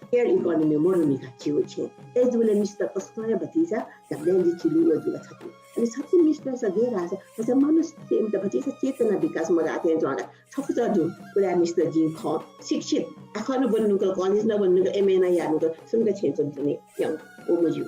care economy मरुनि का झीगु छेँय्। अय्जूगुलिं मिस्त तसकं हे भतिचा न्ह्याबलें लिचिलु वइ धुंकल छति। अले छति मिस्तय्सं गय् धाःसा, भचा मनस्थिति इमित भतिचा चेतना विकास मगाः थें च्वं का। छकूचा दु, उदाय् मिस्त जिं खः, शिक्षित, आखः नं वने धुंकल, college नं वने धुंकल, M A नं याये धुंकल, सुम्क छेँय् च्वनाच्वने यंक, व मज्यू।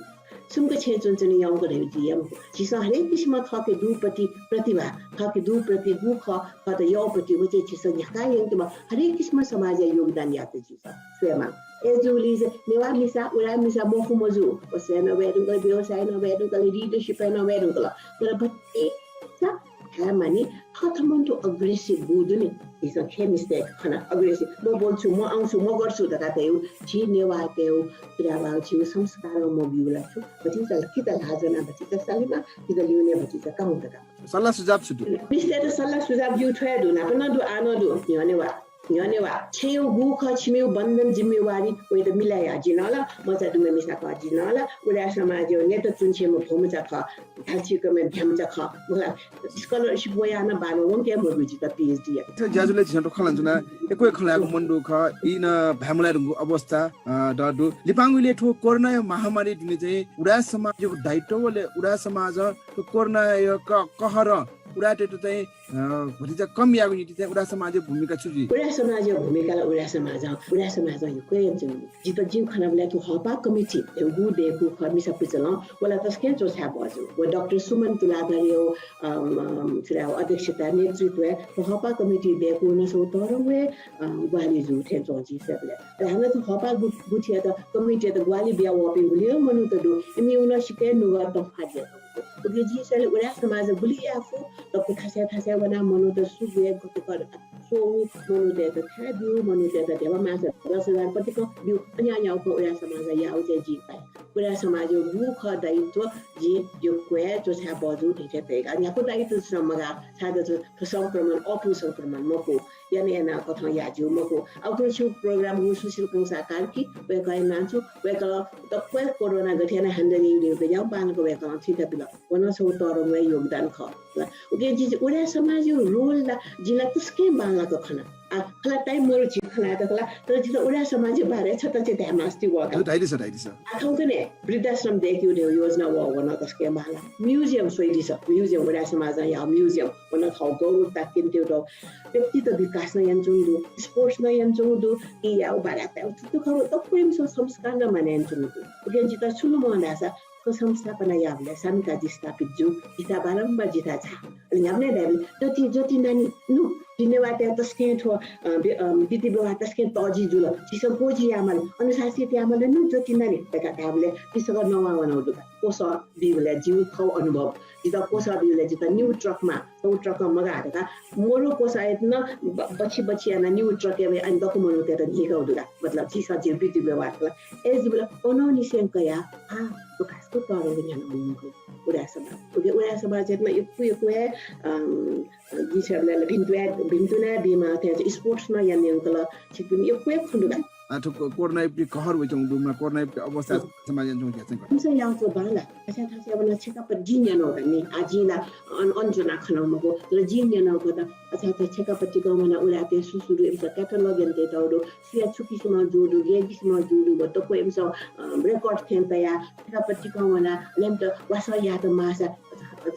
सुम्क छेँय् च्वनाच्वने यंक धइगु जुइ हे मखु। झीसं हरेक किसिमं थःके दुगुपति प्रतिभा, थःके दुगुपति गु खः, थःत यःगुपति व चाहिँ झीसं न्ह्याकाः यंकेमाः, हरेक किसिमं समाजय् योगदान यायेत झीसं स्वयेमाः। अय्जूगुलिं चाहिँ नेवाः मिसा, उदाय् मिसा मखु मजू, व स्वये नं वये धुंकल, व्यवसाय नं वये धुंकल, leadership य् नं वये धुंकल। तर भतिचा धाये मानि, थःथम्हं तुं aggressive बू दु नि। झीसं खय् मिस्तय्त खना aggressive, "म बोल्छु, म आउँछु, म गर्छु" धकाः धइगु, झी नेवाःतय्गु, पुरावाः झीगु संस्कारं मब्यूगु ला छु, भतिचा कि त ल्हाः ज्वनाः भतिचा सलेमा, कि त लिउने भतिचा काउँ धकाः। सल्लाह सुझाव छु दु? मिस्तय्त सल्लाह सुझाव जिगु थ्व हे दु, न्हापा नं दु, आः नं दु, न्ह्यःने वा। न्ह्यःने वा। छेँय् गु खः छिमिगु बन्धन जिम्मेवारी, वयात मिलाया। जि नं ला मचा दुम्ह मिसा खः, जि नं ला उदाय् समाजय् नेतृत्व च्वने छेँम्ह भौमचा खः, धाल्छिकम्ह भ्यामचा खः। मला scholarship वयाः नं बानं वंके मदु जितः PhD या। ज्याझ्वलय् झीसं थ्व खँ ल्हानाच्वना, यक्व हे खँ ल्हायेगु मन दु खः, ई नं भाय् मलाये धुंकूगु अवस्था, अ, दु। लिपांगु इलय् थ्व कोरोनाया महामारी दुने चाहिँ उदाय् समाजयागु दायित्व व ले उदाय् समाजं थ्व कोरोनाया क-, कहरं उदाय्‌तय्त चाहिँ, अ, भतिचा कम यायेगु निंतिं चाहिँ उदाय् समाजया भूमिका छु जुइ? उदाय् समाजया भूमिका ला उदाय् समाजं, उदाय् समाजं यक्व हे यानाच्वंगु। जितः जिं खनाबलय् थ्व हःपाः कमिटी धइगु दय्कूगु खः मिसा पुचलं, व ला तसकं च्वछाये बहःजू। व डाक्टर सुमन तुलाधरया, अम, अम, छु धाये, अध्यक्षता, नेतृत्वय् थ्व हःपाः कमिटी दय्कूगु नं छगू तःधंगु हे, अ, ग्वाहालि जू थें च्वं जिं स्वयेबलय्। अले हानं थ्व हःपाः गु-, गुथियात, कमिटीयात ग्वाहालि बिया वःपिं गुलिं मनूत दु। इमिगु नं सिक्क हे नुगः तफात जुयाच्वंगु। उकिं जिं स्वयेबलय् उदाय् समाजं गुलि याये फु, दक्व थासय् थासय् वनाः मनूत सु गय् गथे कर स्वःगु, मनूतय्त थाय् ब्यू, मनूतय्त ध्यबा मासा दस हजार पतिकं ब्यू, अज्याःगु खँ उदाय् समाजं याःगु चाहिँ जिं पाये। उदाय् समाजया गु खः दायित्व जिं यक्व हे च्वछाये बहःजू धइथें तयेका। न्ह्यागु दायित्व नं मगाः, छाय्धाःसा थ्व संक्रमण अःपु संक्रमण मखु, याना याना कथं याये ज्यू मखु। अब थ्व छु program गु सुशील कंसाकार कि वय्कःया नां छु, वय्कलं दक्व हे कोरोना गथे यानाः handle याइ धइगु ज्याखँ बांलाक वय्कलं थुइकाबिल। व नं छगू तःधंगु हे योगदान खः। उकिं जिं उदाय् समाजया role ला जिं ला तसकं बांलाक खना। आ, खला time मरु झी खला त खला, तर जितः उदाय् समाजया बारे छता चाहिँ धायेमास्ति वः का। धाइदिसँ, धाइदिसँ। आ, थौंकन्हय् वृद्धाश्रम दय्केगु योजना वः, व नं तसकं बांला। Museum स्वयादिसँ, museum उदाय् समाजं याःगु museum, व नं थःगु गौरवता क्यनेत्यंगु दु। व्यक्तित्व विकास नं यानाच्वंगु दु, sports नं यानाच्वंगु दु, ई याःगु बारा ताय्गु थुतुखरु दक्व इमिसं संस्कार नं मानय् यानाच्वंगु दु। उकिं जितः छु लुमं धाःसा थ्व संस्थापना याःबलय् सामिकाजी स्थापित जू, जितः बारम्बार जितः झाः। अले न्ह्याबलें धायेबलय् ज्योति, ज्योति नानी, नु, धन्यवाद या तसकं थ्व, अ, बि-, अ, विधि व्यवहार तसकं तःजि जुल। झीसं क्वजि यायेमाल, अनुशासित यायेमाल, नु ज्योति नानी धकाः धाःबलय् जितः नवाः वनागु दु का। क्वसः बीबलय् जिगु थःगु अनुभव। जितः क्वसः बीबलय् जितः निगू truck मा, सौ truck मगाः धकाः मरु क्वसः यात नं ब-, बछि बछि यानाः निगू truck या अन दक्व मनूतय्त न्ह्याकागु दु का। मतलब झीसं जिगु विधि व्यवहार खला। अय् जुबलय् अनंनिसें कयाः, आ, थ्व खासगु तःधंगु न्ह्यानावनीगु उदाय् समाज। उकिं उदाय् समाजयात नं यक्व यक्व हे, अम, जिं स्वयेबलय् भिन्तुना, भिन्तुना बीमाः थें sports नं यानायंकल, छिकपिनि यक्व यक्व खँ दु का। आ, थ्व को-, कोरोनाया पिं कहर वइच्वंगु दु, मा कोरोनाया पिं अवस्था हम्म। समाजय् यानाच्वंगु ज्या चाहिँ का। इमिसं याःगु बांला। अच्छा, थथे याःबलय् छेँखा पट्टि जिं न्यनागु का नि। आ, जिं ला अन, अन च्वनाः खनागु मखु, तर जिं न्यनागु का। अच्छा, अच्छा, छेँखा पट्टि कं वनाः उदाय्‌तय् सु सु दु, इमिसं catalogue यानातयातःगु दु। सुया छु किसिमं जू दु, गय् किसिमं जू दु, व दक्व इमिसं, अ, record थें तयाः, छेँखा पट्टि कं वनाः, अले इमित वासः यायेत माःसा,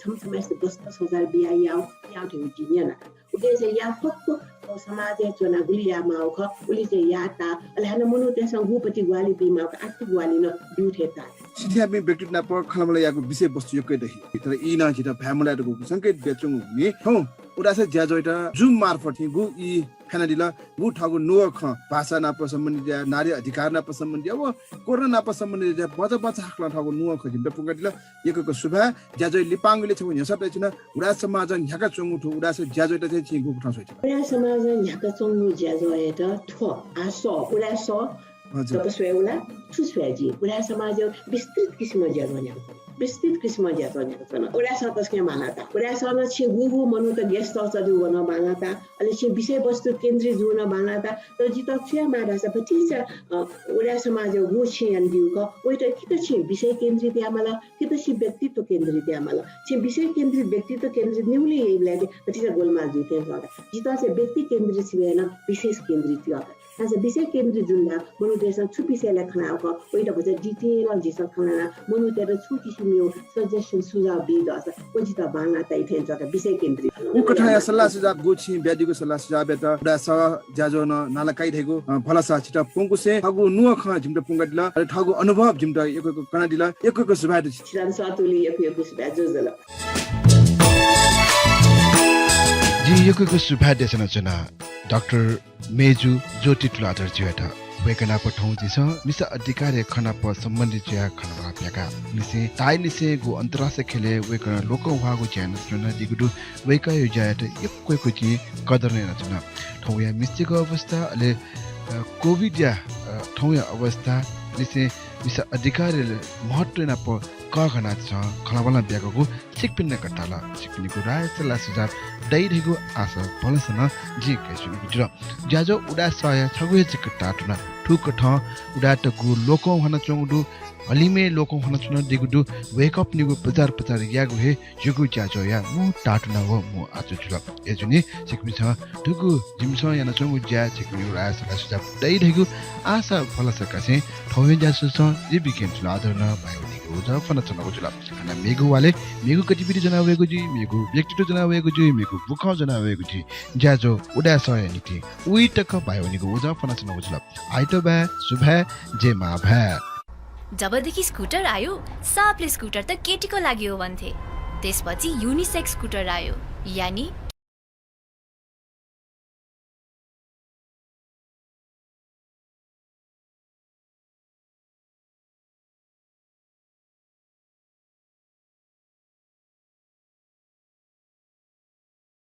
छम्ह छम्हयात दस दस हजार बियाः याः, याः धइगु जिं न्यना। उकिं चाहिँ या फक्व समाजय् च्वनाः गुलि यायेमाःगु खः, उलि चाहिँ यायेत ताः। अले हानं मनूतय्सं गुपति ग्वाहालि बीमाःगु खः, आर्थिक ग्वाहालि नं ब्यू थें ताः। सिथय् याःपिं व्यक्तित नाप खँल्हाबल्हा यायेगु विषयवस्तु यक्व हे दु। तर ई नं झीत भाय् मलायेधुंकूगु संकेत बियाच्वंगु नि। थौं उदाय् सः ज्याझ्वःयात Zoom मार्फत थीगु ई फ्यानादिल, गु थःगु नुगः खँ, भाषा नाप सम्बन्धित या, नारी अधिकार नाप सम्बन्धित या, व कोरोना नाप सम्बन्धित या, भचा भचा हाकलं थःगु नुगः खँ जिमित प्वंकादिल। यक्व यक्व सुभाय्। ज्याझ्वःया लिपांगुलिइ छगू न्ह्यसः तयाच्वना, उदाय् समाजं न्ह्याकाच्वंगु थ्व उदाय् सः ज्याझ्वःयात चाहिँ छिं गुकथं स्वयाच्वना? उदाय् समाजं न्ह्याकाच्वंगु ज्याझ्वःयात थ्व, आ, सः, उदाय् सः, हजुर। जक स्वयेगु ला, छु स्वये जिं? उदाय् समाजं विस्तृत किसिमं ज्याझ्वः न्ह्याकाच्वन। विस्तृत किसिमं ज्याझ्वः न्ह्याकाच्वन। उदाय् सः तसकं बांलाः ताः। उदाय् सः नं छिं गुगु मनूत guest नं च्वनादीगु व नं बांलाः ताः। अले छिं विषयवस्तु केन्द्रित जूगु नं बांलाः ताः। तर जितः छु यायेमाः धाःसा भतिचा, अ, उदाय् समाजं गु छिं यानादीगु खः, वयात कि त छिं विषय केन्द्रित यायेमाल, कि त छिं व्यक्तित्व केन्द्रित यायेमाल। छिं विषय केन्द्रित, व्यक्तित्व केन्द्रित निगुलिं याइबलय् भतिचा गोलमाल जुइ थें च्वं का। जितः चाहिँ व्यक्ति केन्द्रित सिबें नं विशेष केन्द्रित जुइ का। अझ विषय केन्द्रित जुल धाःसा मनूतय्सं छु विषयलय् खँ ल्हानागु खः, वयात भचा detail झीसं खँ ल्हानाः मनूतय्त छुं किसिमया suggestion, सुझाव बी धाःसा व जितः बांलाः ताइ थें च्वं का, विषय केन्द्रित। उ कथंया सल्लाह सुझाव, गु छिं बियादीगु सल्लाह सुझावयात उदाय् सः ज्याझ्वलं नाला काइ धइगु, अ, भलसा छितः प्वंकुसें थःगु नुगः खँ जिमित प्वंकादिल, अले थःगु अनुभव जिमित यक्व यक्व कनादिल, यक्व यक्व सुभाय् दु। छितः नं स्वां तुलिं यक्व यक्व सुभाय्, ज्वजलपा। जिं यक्व यक्व सुभाय् देछानाच्वना डाक्टर मय्जु ज्योति तुलाधरजुयात। वय्कः नाप थौं झीसं मिसा अधिकारया खँ नाप सम्बन्धित जुयाः खँल्हाबल्हा ब्याका। निसें ताःनिसेंगु अन्तर्राष्ट्रिय ख्यलय् वय्कलं लोकंह्वाःगु ज्या यानाच्वनादीगु दु। वय्कःया ज्यायात यक्व यक्व जिं कदर यानाच्वना। थौंया मिस्तिगु अवस्था, अले, अ, कोभिडया, अ, थौंया अवस्था, निसें मिसा अधिकारया महत्व नाप कःघानाः झीसं खँल्हाबल्हा ब्याकागु छिकपिन्त कथं ताल। छिकपिनिगु राय सल्लाह सुझाव दइ धइगु आशा भलसा नं जिं कयाच्वनागु जुल। ज्याझ्वः उदाय् सःया छगू हे जक ताःतुना। थुकथं उदाय्‌तय्गु लोकंह्वानाच्वंगु दु, हलिमय् लोकंह्वानाच्वनादीगु दु, वय्कःपिनिगु प्रचार प्रसार यायेगु हे जिगु ज्याझ्वःया मू ताःतुना व मू आचु जुल। अय्जूगुलिं छिकपिन्सं थुगु जिमिसं यानाच्वंगु ज्याय् छिकपिनिगु राय सल्लाह सुझाव दइ धइगु आशा भलसा कासें थौंया ज्याझ्वलय् जि विकेन्द्र तुलाधरं भाय् वनेगु उजं फ्वनाच्वनागु जुल। हानं मेगु वालय् मेगु गतिविधि ज्वनावयेगु जुइ, मेगु व्यक्तित्व ज्वनावयेगु जुइ, मेगु बुखँ ज्वनावयेगु जुइ। ज्याझ्वः उदाय् सःया निंतिं उइ तक भाय् वनेगु उजं फ्वनाच्वनागु जुल। आइतबाय्, सुभाय्, जय मांभाय्। जबदेखि स्कुटर आयो, सबले स्कुटर त केटीको लागि हो भन्थे। त्यसपछि युनिसेक्स स्कुटर आयो, यानि